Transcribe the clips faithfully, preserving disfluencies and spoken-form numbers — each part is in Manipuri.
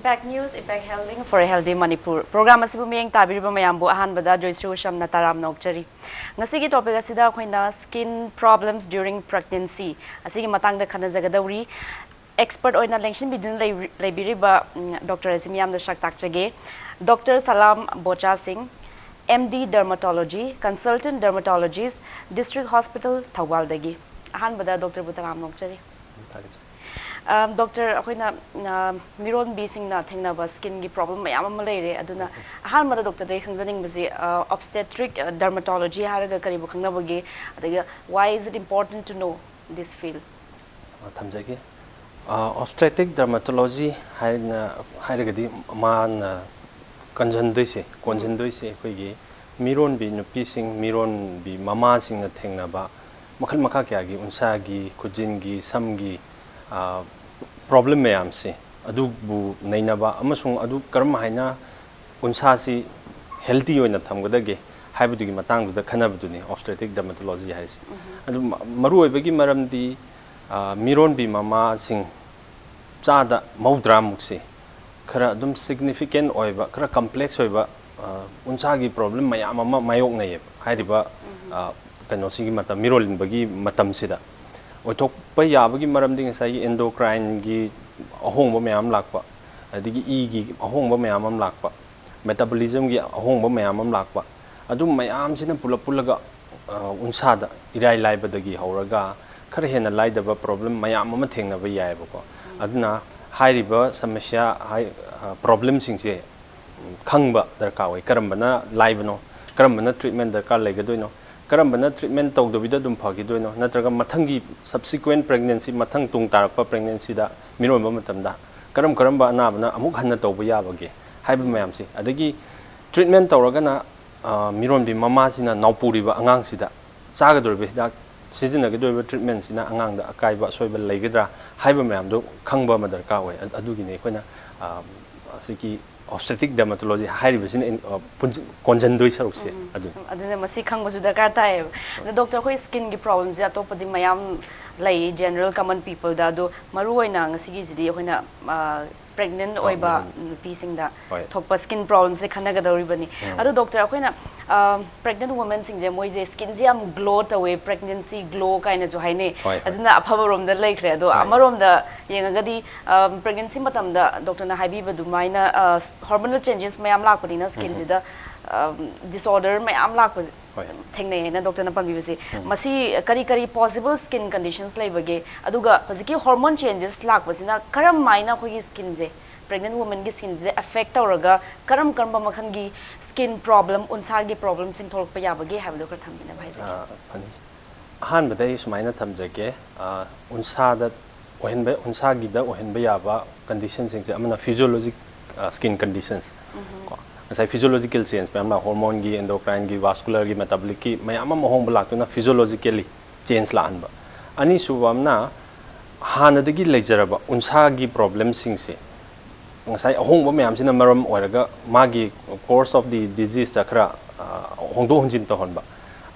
Impact News, Impact Healthing for a Healthy Manipur. Program ꯑꯁꯤꯕꯨ ꯃꯤꯠꯌꯦꯡ ꯇꯥꯕꯤꯔꯤꯕ ꯃꯌꯥꯝꯕꯨ ꯑꯍꯥꯟꯕꯗ ꯖꯣꯏꯁ꯭ꯔꯤ ꯎꯁꯝꯅ ꯇꯔꯥꯝꯅ ꯑꯣꯛꯆꯔꯤ꯫ ꯉꯁꯤꯒꯤ topic ꯑꯁꯤꯗ ꯑꯩꯈꯣꯏꯅ skin problems during pregnancy ꯑꯁꯤꯒꯤ ꯃꯇꯥꯡꯗ ꯈꯟꯅꯖꯒꯗꯧꯔꯤ꯫ Expert ꯑꯣꯏꯅ ꯂꯦꯡꯁꯤꯟꯕꯤꯗꯨꯅ ꯂꯩ-, ꯂꯩꯕꯤꯔꯤꯕ, ꯎꯝ, doctor ꯑꯁꯤ ꯃꯤꯌꯥꯝꯗ ꯁꯛ ꯇꯥꯛꯆꯒꯦ꯫ Doctor ꯁꯂꯥꯝ ꯕꯣꯆꯥ ꯁꯤꯡ, M D Dermatology, Consultant Dermatologist, District Hospital ꯊꯧꯕꯥꯜꯗꯒꯤ꯫ ꯑꯍꯥꯟꯕꯗ doctor ꯕꯨ ꯇꯔꯥꯝꯅ ꯑꯣꯛꯆꯔꯤ꯫ ꯊꯥꯒꯠꯆꯔꯤ꯫ ꯑ, doctor, ꯑꯩꯈꯣꯏꯅ, ꯑ, ꯃꯤꯔꯣꯟꯕꯤꯁꯤꯡꯅ ꯊꯦꯡꯅꯕ skin ꯒꯤ problem ꯃꯌꯥꯝ ꯑꯃ ꯂꯩꯔꯦ, ꯑꯗꯨꯅ ꯑꯍꯥꯟꯕꯗ doctor ꯗꯒꯤ ꯈꯪꯖꯅꯤꯡꯕꯁꯤ, ꯑ, obstetric, ꯑ, dermatology ꯍꯥꯏꯔꯒ ꯀꯔꯤꯕꯨ ꯈꯪꯅꯕꯒꯦ? ꯑꯗꯒꯤ why is it important to know this field? ꯑ, ꯊꯝꯖꯒꯦ꯫ ꯑ, obstetric dermatology ꯍꯥꯏꯅ, ꯍꯥꯏꯔꯒꯗꯤ ꯃꯥꯅ ꯀꯟꯁꯤꯟꯗꯣꯏꯁꯦ, ꯀꯣꯟꯁꯤꯟꯗꯣꯏꯁꯦ ꯑꯩꯈꯣꯏꯒꯤ ꯃꯤꯔꯣꯟꯕꯤ ꯅꯨꯄꯤꯁꯤꯡ, ꯃꯤꯔꯣꯟꯕꯤ ꯃꯃꯥꯁꯤꯡꯅ ꯊꯦꯡꯅꯕ ꯃꯈꯜ ꯃꯈꯥ ꯀꯌꯥꯒꯤ ꯎꯟꯁꯥꯒꯤ, ꯈꯨꯖꯤꯟꯒꯤ, ꯁꯝꯒꯤ, ꯑ, problem ꯃꯌꯥꯝꯁꯦ ꯑꯗꯨꯕꯨ ꯅꯩꯅꯕ ꯑꯃꯁꯨꯡ ꯑꯗꯨ ꯀꯔꯝ ꯍꯥꯏꯅ ꯎꯟꯁꯥꯁꯤ healthy ꯑꯣꯏꯅ ꯊꯝꯒꯗꯒꯦ ꯍꯥꯏꯕꯗꯨꯒꯤ ꯃꯇꯥꯡꯗꯨꯗ ꯈꯟꯅꯕꯗꯨꯅꯤ obstetric dermatology ꯍꯥꯏꯁꯦ꯫ ꯑꯗꯨ ꯃ-, ꯃꯔꯨꯑꯣꯏꯕꯒꯤ ꯃꯔꯝꯗꯤ, ꯑ, ꯃꯤꯔꯣꯟꯕꯤ ꯃꯃꯥꯁꯤꯡ ꯆꯥꯗ ꯃꯧꯗ꯭ꯔꯥꯃꯨꯛꯁꯦ ꯈꯔ ꯑꯗꯨꯝ significant ꯑꯣꯏꯕ, ꯈꯔ complex ꯑꯣꯏꯕ, ꯑ, ꯎꯟꯁꯥꯒꯤ problem ꯃꯌꯥꯝ ꯑꯃ ꯃꯥꯌꯣꯛꯅꯩꯌꯦꯕ ꯍꯥꯏꯔꯤꯕ, ꯑ, ꯀꯩꯅꯣꯁꯤꯒꯤ ꯃꯇꯝ, ꯃꯤꯔꯣꯜꯂꯤꯟꯕꯒꯤ ꯃꯇꯝꯁꯤꯗ꯫ ꯑꯣꯏꯊꯣꯛꯄ ꯌꯥꯕꯒꯤ ꯃꯔꯝꯗꯤ ꯉꯁꯥꯏꯒꯤ endocrine ꯒꯤ ꯑꯍꯣꯡꯕ ꯃꯌꯥꯝ ꯂꯥꯛꯄ, ꯑꯗꯒꯤ ꯏꯒꯤ ꯑꯍꯣꯡꯕ ꯃꯌꯥꯝ ꯑꯃ ꯂꯥꯛꯄ, metabolism ꯒꯤ ꯑꯍꯣꯡꯕ ꯃꯌꯥꯝ ꯑꯃ ꯂꯥꯛꯄ, ꯑꯗꯨ ꯃꯌꯥꯝꯁꯤꯅ ꯄꯨꯂꯞ ꯄꯨꯜꯂꯒ, ꯑ, ꯎꯟꯁꯥꯗ ꯏꯔꯥꯏ ꯂꯥꯏꯕꯗꯒꯤ ꯍꯧꯔꯒ ꯈꯔ ꯍꯦꯟꯅ ꯂꯥꯏꯗꯕ problem ꯃꯌꯥꯝ ꯑꯃ ꯊꯦꯡꯅꯕ ꯌꯥꯏꯑꯕꯀꯣ꯫ ꯑꯗꯨꯅ ꯍꯥꯏꯔꯤꯕ ꯁꯃꯁ꯭ꯌꯥ, ꯍꯥꯏ-, ꯑ, problem ꯁꯤꯡꯁꯦ ꯈꯪꯕ ꯗꯔꯀꯥꯔ ꯑꯣꯏ꯫ ꯀꯔꯝꯕꯅ ꯂꯥꯏꯕꯅꯣ, ꯀꯔꯝꯕꯅ treatment ꯗꯔꯀꯥꯔ ꯂꯩꯒꯗꯣꯏꯅꯣ, ꯀꯔꯝꯕꯅ treatment ꯇꯧꯗꯕꯤꯗ ꯑꯗꯨꯝ ꯐꯈꯤꯗꯣꯏꯅꯣ, ꯅꯠꯇ꯭ꯔꯒ ꯃꯊꯪꯒꯤ subsequent pregnancy, ꯃꯊꯪ ꯇꯨꯡ ꯇꯥꯔꯛꯄ pregnancy ꯗ ꯃꯤꯔꯣꯟꯕ ꯃꯇꯝꯗ ꯀꯔꯝ ꯀꯔꯝꯕ ꯑꯅꯥꯕꯅ ꯑꯃꯨꯛ ꯍꯟꯅ ꯇꯧꯕ ꯌꯥꯕꯒꯦ ꯍꯥꯏꯕ ꯃꯌꯥꯝꯁꯦ꯫ ꯑꯗꯒꯤ treatment ꯇꯧꯔꯒꯅ, ꯑ, ꯃꯤꯔꯣꯟꯕꯤ ꯃꯃꯥꯁꯤꯅ ꯅꯥꯎꯄꯨꯔꯤꯕ ꯑꯉꯥꯡꯁꯤꯗ ꯆꯥꯒꯗꯧꯔꯤꯕ ꯍꯤꯗꯥꯛ, ꯁꯤꯖꯤꯟꯅꯒꯗꯧꯔꯤꯕ treatment ꯁꯤꯅ ꯑꯉꯥꯡꯗ ꯑꯀꯥꯏꯕ ꯑꯁꯣꯏꯕ ꯂꯩꯒꯗ꯭ꯔꯥ ꯍꯥꯏꯕ ꯃꯌꯥꯝꯗꯣ ꯈꯪꯕ ꯑꯃ ꯗꯔꯀꯥꯔ ꯑꯣꯏ꯫ ꯑ-, ꯑꯗꯨꯒꯤꯅꯤ ꯑꯩꯈꯣꯏꯅ, ꯑ, ꯑꯁꯤꯒꯤ obstetric dermatology ꯍꯥꯏꯔꯤꯕꯁꯤꯅ ꯏꯟ-, ꯑ, ꯄꯨꯟꯁꯤ-, ꯀꯣꯟꯁꯤꯟꯗꯣꯏ ꯁꯔꯨꯛꯁꯦ ꯑꯗꯨꯅꯤ꯫ ꯑꯗꯨꯅ ꯃꯁꯤ ꯈꯪꯕꯁꯨ ꯗꯔꯀꯥꯔ ꯇꯥꯏꯌꯦꯕ꯫ ꯑꯗꯣ doctor, ꯑꯩꯈꯣꯏ skin ꯒꯤ problem ꯁꯦ ꯑꯇꯣꯞꯄꯗꯤ ꯃꯌꯥꯝ ꯂꯩ general common people ꯗ, ꯑꯗꯣ ꯃꯔꯨꯑꯣꯏꯅ ꯉꯁꯤꯒꯤꯁꯤꯗꯤ ꯑꯩꯈꯣꯏꯅ pregnant ꯑꯣ, ꯑꯣꯏꯕ ꯎꯝ꯫ ꯅꯨꯄꯤꯁꯤꯡꯗ ꯍꯣꯏ꯫ ꯊꯣꯛꯄ skin problems ꯁꯦ ꯈꯟꯅꯒꯗꯧꯔꯤꯕꯅꯤ꯫ ꯎꯝ꯫ ꯑꯗꯣ doctor, ꯑꯩꯈꯣꯏꯅ pregnant women ꯁꯤꯡꯁꯦ, ꯃꯣꯏꯁꯦ skin ꯁꯦ ꯌꯥꯝ glow ꯇꯧꯋꯦ, pregnancy glow ꯀꯥꯏꯅꯁꯨ ꯍꯥꯏꯅꯩ꯫ ꯍꯣꯏ, ꯍꯣꯏ꯫ ꯑꯗꯨꯅ ꯑꯐꯕꯔꯣꯝꯗ ꯂꯩꯈ꯭ꯔꯦ꯫ ꯑꯗꯣ ꯍꯣꯏ꯫ ꯑꯃꯔꯣꯝꯗ ꯌꯦꯡꯉꯒꯗꯤ pregnancy ꯃꯇꯝꯗ doctor ꯅ ꯍꯥꯏꯕꯤꯕ ꯑꯗꯨꯃꯥꯏꯅ hormonal changes ꯃꯌꯥꯝ ꯂꯥꯛꯄꯅꯤꯅ skin ꯁꯤꯗ disorder ꯃꯌꯥꯝ ꯂꯥꯛꯄꯁꯦ ꯍꯣꯏ꯫ ꯊꯦꯡꯅꯩ ꯍꯥꯏꯅ doctor ꯅ ꯄꯟꯕꯤꯕꯁꯦ, ꯃꯁꯤ ꯀꯔꯤ ꯀꯔꯤ possible skin conditions ꯂꯩꯕꯒꯦ? ꯑꯗꯨꯒ ꯍꯧꯖꯤꯛꯀꯤ hormone changes ꯂꯥꯛꯄꯁꯤꯅ ꯀꯔꯝ ꯍꯥꯏꯅ ꯑꯩꯈꯣꯏꯒꯤ skin ꯁꯦ, pregnant women ꯒꯤ skin ꯁꯦ affect ꯇꯧꯔꯒ ꯀꯔꯝ ꯀꯔꯝꯕ ꯃꯈꯜꯒꯤ skin problem, ꯎꯟꯁꯥꯒꯤ problem ꯁꯤꯡ ꯊꯣꯛꯂꯛꯄ ꯌꯥꯕꯒꯦ ꯍꯥꯏꯕꯗꯣ ꯈꯔ ꯊꯝꯕꯤꯅꯕ ꯍꯥꯏꯖꯒꯦ꯫ ꯑ, ꯐꯅꯤ꯫ ꯑꯍꯥꯟꯕꯗ ꯑꯩ ꯁꯨꯃꯥꯏꯅ ꯊꯝꯖꯒꯦ, ꯑ, ꯎꯟꯁꯥꯗ ꯑꯣꯏꯍꯟꯕ, ꯎꯟꯁꯥꯒꯤꯗ ꯑꯣꯏꯍꯟꯕ ꯌꯥꯕ condition ꯁꯤꯡꯁꯦ ꯑꯃꯅ physiologic, ꯑ, skin conditions꯫ ꯀꯣ, ꯉꯁꯥꯏ physiological change ꯃꯌꯥꯝ ꯂꯥꯛ, hormone ꯒꯤ, endocrine ꯒꯤ, vascular ꯒꯤ, metabolic ꯀꯤ ꯃꯌꯥꯝ ꯑꯃ ꯑꯍꯣꯡꯕ ꯂꯥꯛꯇꯨꯅ physiologically change ꯂꯥꯛꯍꯟꯕ꯫ ꯑꯅꯤꯁꯨꯕ ꯑꯃꯅ ꯍꯥꯟꯅꯗꯒꯤ ꯂꯩꯖꯔꯕ ꯎꯟꯁꯥꯒꯤ problem ꯁꯤꯡꯁꯦ ꯉꯁꯥꯏ ꯑꯍꯣꯡꯕ ꯃꯌꯥꯝꯁꯤꯅ ꯃꯔꯝ ꯑꯣꯏꯔꯒ ꯃꯥꯒꯤ course of the disease ꯇ ꯈꯔ, ꯑ, ꯍꯣꯡꯗꯣꯛ ꯍꯣꯡꯖꯤꯟ ꯇꯧꯍꯟꯕ꯫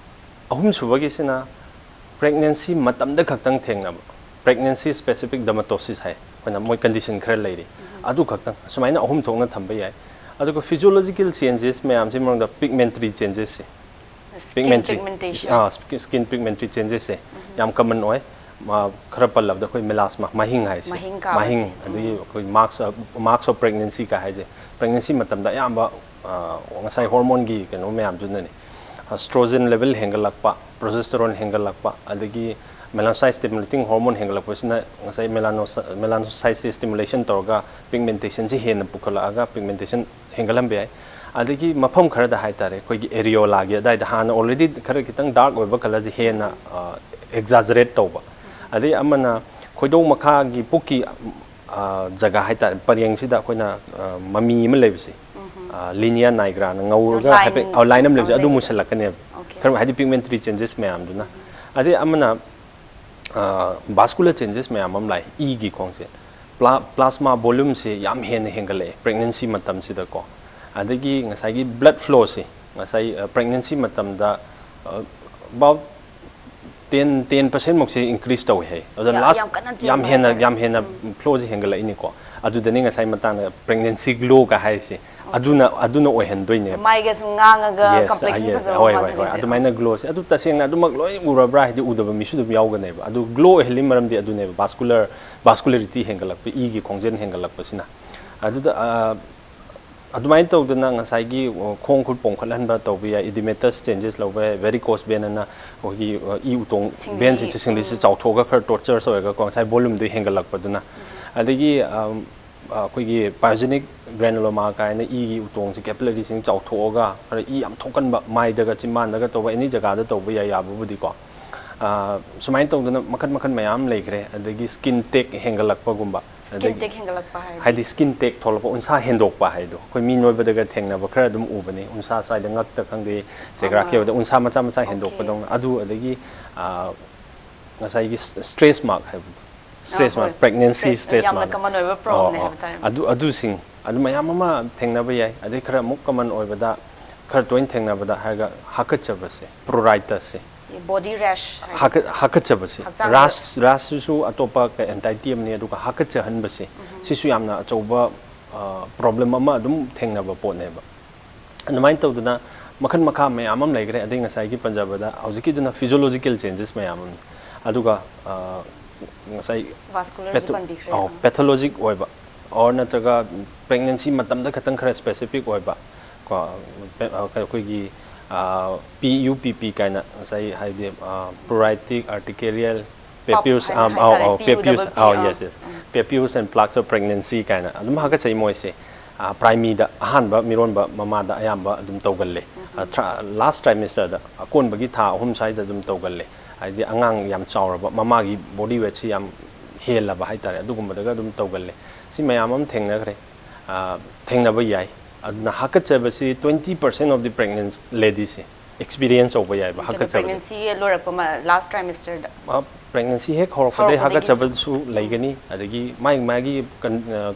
ꯑꯍꯨꯝꯁꯨꯕꯒꯤꯁꯤꯅ pregnancy ꯃꯇꯝꯗ ꯈꯛꯇꯪ ꯊꯦꯡꯅꯕ pregnancy specific dermatosis ꯍꯥꯏ, ꯑꯩꯈꯣꯏꯅ ꯃꯣꯏ condition ꯈꯔ ꯂꯩꯔꯤ, ꯑꯗꯨ ꯈꯛꯇꯪ꯫ ꯁꯨꯃꯥꯏꯅ ꯑꯍꯨꯝ ꯊꯣꯛꯅ ꯊꯝꯕ ꯌꯥꯏ꯫ ꯑꯗꯨꯒ physiological changes ꯃꯌꯥꯝꯁꯤ ꯃꯅꯨꯡꯗ pigmentary changes ꯁꯦ, Skin pigmentation꯫ ꯑꯥ, skin pigmentary changes ꯁꯦ ꯌꯥꯝ common ꯑꯣꯏ꯫ ꯃꯥ, ꯈꯔ ꯄꯜꯂꯕꯗ ꯑꯩꯈꯣꯏ melasma, ꯃꯍꯤꯡ ꯍꯥꯏꯁꯦ, ꯃꯍꯤꯡ ꯀꯥꯕꯁꯦ꯫ ꯃꯍꯤꯡ, ꯑꯗꯒꯤ ꯑꯩꯈꯣꯏ marks, marks of pregnancy ꯀ ꯍꯥꯏꯁꯦ, pregnancy ꯃꯇꯝꯗ ꯑꯌꯥꯝꯕ, ꯑ, ꯉꯁꯥꯏ hormone ꯒꯤ ꯀꯩꯅꯣ ꯃꯌꯥꯝꯗꯨꯅꯅꯤ꯫ Estrogen level ꯍꯦꯟꯒꯠꯂꯛꯄ, progesterone ꯍꯦꯟꯒꯠꯂꯛꯄ, ꯑꯗꯒꯤ melanocyte stimulating hormone ꯍꯦꯟꯒꯠꯂꯛꯄꯁꯤꯅ ꯉꯁꯥꯏ melanocy-, melanocyte ꯁꯦ stimulation ꯇꯧꯔꯒ pigmentation ꯁꯦ ꯍꯦꯟꯅ ꯄꯨꯈꯠꯂꯛꯑꯒ pigmentation ꯍꯦꯟꯒꯠꯍꯟꯕ ꯌꯥꯏ꯫ ꯑꯗꯒꯤ ꯃꯐꯝ ꯈꯔꯗ ꯍꯥꯏꯇꯥꯔꯦ, ꯑꯩꯈꯣꯏꯒꯤ areola ꯒꯤ ꯑꯗꯥꯏꯗ ꯍꯥꯟꯅ already ꯈꯔ ꯈꯤꯇꯪ dark ꯑꯣꯏꯕ colour ꯁꯦ ꯍꯦꯟꯅ, ꯑ, exaggerate ꯇꯧꯕ꯫ ꯑꯗꯩ ꯑꯃꯅ ꯈꯣꯏꯗꯧ ꯃꯈꯥꯒꯤ ꯄꯨꯛꯀꯤ, ꯑ, ꯖꯒꯥ ꯍꯥꯏꯇꯥꯔꯦ, ꯄꯔꯦꯡꯁꯤꯗ ꯑꯩꯈꯣꯏꯅ, ꯑ, ꯃꯃꯤ ꯑꯃ ꯂꯩꯕꯁꯦ, ꯑ, linea nigra ꯅ ꯉꯧꯔꯒ Line ꯍꯥꯏꯐꯦꯠ, ꯑ, line ꯑꯃ ꯂꯩꯕꯁꯦ, ꯑꯗꯨ ꯂꯩꯕ꯫ ꯃꯨꯁꯜꯂꯛꯀꯅꯦꯕ꯫ Okay꯫ ꯈꯔ ꯍꯥꯏꯗꯤ pigmentary changes ꯃꯌꯥꯝꯗꯨꯅ꯫ ꯑꯗꯩ ꯑꯃꯅ, ꯑ, vascular changes ꯃꯌꯥꯝ ꯑꯃ ꯂꯥꯛꯑꯦ, ꯏꯒꯤ ꯈꯣꯡꯁꯦ꯫ Pla-, plasma volume ꯁꯦ ꯌꯥꯝ ꯍꯦꯟꯅ ꯍꯦꯟꯒꯠꯂꯛꯑꯦ pregnancy ꯃꯇꯝꯁꯤꯗꯀꯣ꯫ ꯑꯗꯒꯤ ꯉꯁꯥꯏꯒꯤ blood flow ꯁꯦ, ꯉꯁꯥꯏ, ꯑ, pregnancy ꯃꯇꯝꯗ, ꯑ, about ꯇꯦꯟ ꯇꯦꯟ ꯄꯥꯔꯁꯦꯟꯃꯨꯛꯁꯦ ꯏꯟꯀ꯭ꯔꯤꯁ ꯇꯧꯋꯦ ꯍꯥꯏ꯫ ꯑꯗ ꯌꯥꯝ- ꯂꯥꯁ ꯌꯥꯝ ꯀꯟꯅ ꯆꯦꯟꯕ ꯌꯥꯝ ꯍꯦꯟꯅ ꯍꯥꯏꯇꯥꯔꯦ꯫ ꯌꯥꯝ ꯍꯦꯟꯅ ꯐ꯭ꯂꯣꯁꯦ ꯍꯦꯟꯒꯠꯂꯛꯏꯅꯤꯀꯣ꯫ ꯑꯗꯨꯗꯅꯤ ꯉꯁꯥꯏ ꯃꯇꯥꯡꯗ ꯄ꯭ꯔꯦꯒꯅꯦꯟꯁꯤ ꯒ꯭ꯂꯣꯒ ꯍꯥꯏꯔꯤꯁꯦ꯫ ꯑꯗꯨꯅ ꯑꯗꯨꯅ ꯑꯣꯏꯍꯟꯗꯣꯏꯅꯦꯕ꯫ ꯃꯥꯏꯒꯁꯨ ꯉꯥꯡꯉꯒ Yes, ꯀꯝꯄ꯭ꯂꯦꯛꯁꯟ yes, ꯐꯖꯕ ꯍꯣꯏ, ꯑꯃ ꯍꯣꯏ, ꯍꯣꯏ꯫ ꯊꯣꯛꯏꯁꯦ꯫ ꯑꯗꯨꯃꯥꯏꯅ ꯒ꯭ꯂꯣꯁꯦ ꯑꯗꯨ ꯇꯁꯦꯡꯅ ꯑꯗꯨꯃꯛ ꯂꯣꯏ ꯎꯔꯕ꯭ꯔꯥ ꯍꯥꯏꯗꯤ ꯎꯗꯕ ꯃꯤꯁꯨ ꯑꯗꯨꯝ ꯌꯥꯎꯒꯅꯦꯕ꯫ ꯑꯗꯨ ꯒ꯭ꯂꯣ ꯑꯣꯏꯍꯜꯂꯤ ꯃꯔꯝꯗꯤ ꯑꯗꯨꯅꯦꯕ, ꯚꯥꯁꯀꯨꯂꯔ ꯚꯥꯁꯀꯨꯂꯔꯤꯇꯤ ꯍꯦꯟꯒꯠꯂꯛꯄ, ꯏꯒꯤ ꯈꯣꯡꯖꯦꯜ ꯍꯦꯟꯒꯠꯂꯛꯄꯁꯤꯅ꯫ ꯑꯗꯨꯗ ꯑ, ꯑꯗꯨꯃꯥꯏꯅ ꯇꯧꯗꯅ ꯉꯁꯥꯏꯒꯤ, ꯑ, ꯈꯣꯡ ꯈꯨꯠ ꯄꯣꯝꯈꯠꯍꯟꯕ ꯇꯧꯕ ꯌꯥꯏ, ꯏꯗꯤꯃꯦꯇꯁ ꯆꯦꯟꯖꯦꯁ ꯂꯧꯕ ꯌꯥꯏ, ꯚꯦꯔꯤꯀꯣꯁ ꯚꯦꯟ ꯑꯅ ꯑꯩꯈꯣꯏꯒꯤ, ꯑ, ꯏ ꯎꯇꯣꯡ ꯁꯤꯡꯂꯤ, ꯚꯦꯟꯁꯤ ꯆꯤꯡꯂꯤꯁꯤ ꯎꯝ꯫ ꯆꯥꯎꯊꯣꯛꯑꯒ ꯈꯔ ꯇꯣꯔꯆꯔꯁ ꯑꯣꯏꯔꯒꯀꯣ, ꯉꯁꯥꯏ ꯚꯣꯂꯨꯝꯗꯨ ꯍꯦꯟꯒꯠꯂꯛꯄꯗꯨꯅ꯫ ꯑꯗꯒꯤ ꯑꯝ, ꯑ, ꯑꯩꯈꯣꯏꯒꯤ ꯄꯥꯏꯖꯅꯤꯛ ꯒ꯭ꯔꯦꯅꯨꯂꯣꯃꯥ ꯀꯥꯏꯅ ꯏꯒꯤ ꯎꯇꯣꯡꯁꯤ ꯀꯦꯄꯤꯂꯔꯤꯁꯤꯡ ꯆꯥꯎꯊꯣꯛꯑꯒ ꯈꯔ ꯏ ꯌꯥꯝ ꯊꯣꯛꯀꯟꯕ, ꯃꯥꯏꯗꯒ ꯆꯤꯝꯕꯥꯟꯗꯒ ꯇꯧꯕ, ꯑꯦꯅꯤ ꯖꯒꯥꯗ ꯇꯧꯕ ꯌꯥꯏ ꯌꯥꯕꯕꯨꯗꯤꯀꯣ꯫ ꯑ, ꯁꯨꯃꯥꯏꯅ ꯇꯧꯗꯅ ꯃꯈꯜ ꯃꯈꯜ ꯃꯌꯥꯝ ꯂꯩꯈ꯭ꯔꯦ꯫ ꯑꯗꯒꯤ ꯁ꯭ꯀꯤꯟ ꯇꯦꯛ ꯍꯦꯟꯒꯠꯂꯛꯄꯒꯨꯝꯕ꯫ ꯁ꯭ꯀꯤꯟ ꯑꯗꯒꯤ ꯇꯦꯛ ꯍꯦꯟꯒꯠꯂꯛꯄ ꯍꯥꯏꯗꯤ? ꯍꯥꯏꯗꯤ ꯁ꯭ꯀꯤꯟ ꯇꯦꯛ ꯊꯣꯛꯂꯛꯄ, ꯎꯟꯁꯥ ꯍꯦꯟꯗꯣꯛꯄ ꯍꯥꯏꯗꯣ ꯑꯩꯈꯣꯏ ꯃꯤ ꯅꯣꯏꯕꯗꯒ ꯊꯦꯡꯅꯕ ꯈꯔ ꯑꯗꯨꯝ ꯎꯕꯅꯤ꯫ ꯎꯟꯁꯥ ꯁ꯭ꯋꯥꯏꯗ ꯉꯛꯇ ꯈꯪꯗꯦ, ꯆꯦꯒ꯭ꯔꯥ ꯑꯃ꯫ ꯀꯦꯕꯗ ꯎꯟꯁꯥ ꯃꯆꯥ ꯃꯆꯥ Okay. ꯍꯦꯟꯗꯣꯛꯄꯗꯧꯅ꯫ ꯑꯗꯨ ꯑꯗꯒꯤ, ꯑ, ꯉꯁꯥꯏꯒꯤ ꯁ꯭ꯇ꯭ꯔꯦꯁ ꯃꯥꯔꯛ ꯍꯥꯏꯕꯗꯣ, ꯁ꯭ꯇ꯭ꯔꯦꯁ ꯍꯣꯏ꯫ ꯃꯥꯔꯛ, ꯄ꯭ꯔꯦꯒꯅꯦꯟꯁꯤ ꯁ꯭ꯇ꯭ꯔꯦꯁ ꯁ꯭ꯇ꯭ꯔꯦꯁ ꯌꯥꯝꯅ ꯃꯥꯔꯛ꯫ ꯀꯃꯟ ꯑꯣꯏꯕ ꯄ꯭ꯔꯣꯕ꯭ꯂꯦꯝꯅꯦ ꯍꯥꯏꯕ ꯇꯥꯔꯦ ꯃꯁꯤ꯫ ꯑꯗꯨ ꯑꯗꯨꯁꯤꯡ ꯑꯗꯨ ꯃꯌꯥꯝ ꯑꯃ ꯊꯦꯡꯅꯕ ꯌꯥꯏ꯫ ꯑꯗꯩ ꯈꯔ ꯑꯃꯨꯛ ꯀꯃꯟ ꯑꯣꯏꯕꯗ, ꯈꯔ ꯇꯣꯏꯅ ꯊꯦꯡꯅꯕꯗ ꯍꯥꯏꯔꯒ ꯍꯥꯀꯠꯆꯕꯁꯦ, ꯄ꯭ꯔꯣꯔꯥꯏꯇꯁꯁꯦ꯫ ꯕꯣꯗꯤ ꯔꯦꯁ ꯍꯥꯏꯗꯤ? ꯍꯥꯀꯠ- ꯍꯥꯀꯠꯆꯕꯁꯦ꯫ ꯍꯛꯆꯥꯡꯗ- ꯔꯥꯁ ꯔꯥꯁꯁꯤꯁꯨ ꯑꯇꯣꯞꯄ ꯑꯦꯟꯇꯥꯏꯇꯤ ꯑꯃꯅꯤ꯫ ꯑꯗꯨꯒ ꯍꯥꯀꯠꯆꯍꯟꯕꯁꯦ, ꯁꯤꯁꯨ ꯌꯥꯝꯅ ꯑꯆꯧꯕ ꯄ꯭ꯔꯣꯕ꯭ꯂꯦꯝ ꯑꯃ ꯑꯗꯨꯝ ꯊꯦꯡꯅꯕ ꯄꯣꯠꯅꯦꯕ꯫ ꯑꯗꯨꯃꯥꯏꯅ ꯇꯧꯗꯅ ꯃꯈꯜ ꯃꯈꯥ ꯃꯌꯥꯝ ꯑꯃ ꯂꯩꯈ꯭ꯔꯦ꯫ ꯑꯗꯩ ꯉꯁꯥꯏꯒꯤ ꯄꯟꯖꯕꯗ ꯍꯧꯖꯤꯛꯀꯤꯗꯨꯅ ꯐꯤꯖꯣꯂꯣꯖꯤꯀꯦꯜ ꯆꯦꯟꯖꯦꯁ ꯃꯌꯥꯝ ꯑꯃꯅꯤ꯫ ꯑꯗꯨꯒ, ꯑ, ꯉꯁꯥꯏ ꯚꯥꯁꯀꯨꯂꯔꯁꯨ ꯄꯦꯊꯣ- ꯄꯟꯕꯤꯈ꯭ꯔꯦ꯫ ꯑꯧ, ꯑꯥ꯫ ꯄꯦꯊꯣꯂꯣꯖꯤꯛ ꯑꯣꯏꯕ ꯑꯣꯔ ꯅꯠꯇ꯭ꯔꯒ ꯄ꯭ꯔꯦꯒꯅꯦꯟꯁꯤ ꯃꯇꯝꯗ ꯈꯛꯇꯪ ꯈꯔ ꯁ꯭ꯄꯦꯁꯤꯐꯤꯛ ꯑꯣꯏꯕ ꯀꯣ, ꯄꯦ- ꯑ, ꯑꯩꯈꯣꯏꯒꯤ, ꯑ, ꯄꯤ ꯌꯨ ꯄꯤ ꯄꯤ ꯀꯥꯏꯅ ꯉꯁꯥꯏ ꯍꯥꯏꯕꯗꯤ, ꯑ, ꯄ꯭ꯔꯣꯔꯥꯏꯇꯤꯛ ꯑꯥꯔꯇꯤꯀꯦꯔꯤꯌꯦꯜ ꯄꯞ ꯄꯦꯄꯤꯌꯨꯁ, ꯍꯥꯏ- ꯑꯝ, ꯍꯥꯏ ꯑꯧ, ꯇꯥꯔꯦ, ꯑꯧ, ꯄꯤ U ꯄꯦꯄꯤꯌꯨꯁ, double P, oh, ah, yes, yes. Um. Papillae and plaques of pregnancy ꯀꯥꯏꯅ ꯑꯗꯨꯝ ꯍꯥꯀꯠꯆꯩ ꯃꯣꯏꯁꯦ꯫ ꯑ, ꯄ꯭ꯔꯥꯏꯃꯤꯗ, ꯑꯍꯥꯟꯕ ꯃꯤꯔꯣꯟꯕ ꯃꯃꯥꯗ ꯑꯌꯥꯝꯕ ꯑꯗꯨꯝ ꯇꯧꯒꯜꯂꯦ꯫ ꯑ, ꯊ꯭ꯔꯥ- ꯂꯥꯁ ꯇ꯭ꯔꯥꯏꯃꯦꯁꯇꯔꯗ, ꯑꯀꯣꯟꯕꯒꯤ ꯊꯥ ꯑꯍꯨꯝ ꯁ꯭ꯋꯥꯏꯗ ꯑꯗꯨꯝ ꯇꯧꯒꯜꯂꯦ꯫ ꯍꯥꯏꯗꯤ ꯑꯉꯥꯡ ꯌꯥꯝ ꯆꯥꯎꯔꯕ, ꯃꯃꯥꯒꯤ ꯕꯣꯗꯤ ꯋꯦꯠꯁꯤ ꯌꯥꯝ ꯍꯦꯜꯂꯕ ꯍꯥꯏꯇꯥꯔꯦ, ꯑꯗꯨꯒꯨꯝꯕꯗꯒ ꯑꯗꯨꯝ ꯇꯧꯒꯜꯂꯦ꯫ ꯁꯤ ꯃꯌꯥꯝ ꯑꯃ ꯊꯦꯡꯅꯈ꯭ꯔꯦ꯫ ꯑ, ꯊꯦꯡꯅꯕ ꯌꯥꯏ꯫ ꯑꯗꯨꯅ ꯍꯥꯀꯠꯆꯕꯁꯤ twenty percent of the pregnant ladiesꯁꯦ ꯑꯦꯛꯁꯄꯤꯔꯤꯌꯦꯟꯁ ꯇꯧꯕ ꯌꯥꯏꯕ ꯍꯥꯀꯠꯆꯕꯁꯦ꯫ ꯄ꯭ꯔꯦꯒꯅꯦꯟꯁꯤ ꯂꯣꯏꯔꯛꯄ ꯂꯥꯁ ꯇ꯭ꯔꯥꯏꯃꯦꯁꯇꯔꯗ? ꯄ꯭ꯔꯦꯒꯅꯦꯟꯁꯤ ꯍꯦꯛ ꯍꯧꯔꯛꯄꯗꯒꯤ ꯍꯧꯔꯛꯄꯗꯒꯤꯁꯨ꯫ ꯍꯥꯀꯠꯆꯕꯁꯨ ꯂꯩꯒꯅꯤ꯫ ꯑꯗꯒꯤ ꯃꯥꯒꯤ ꯃꯥꯒꯤ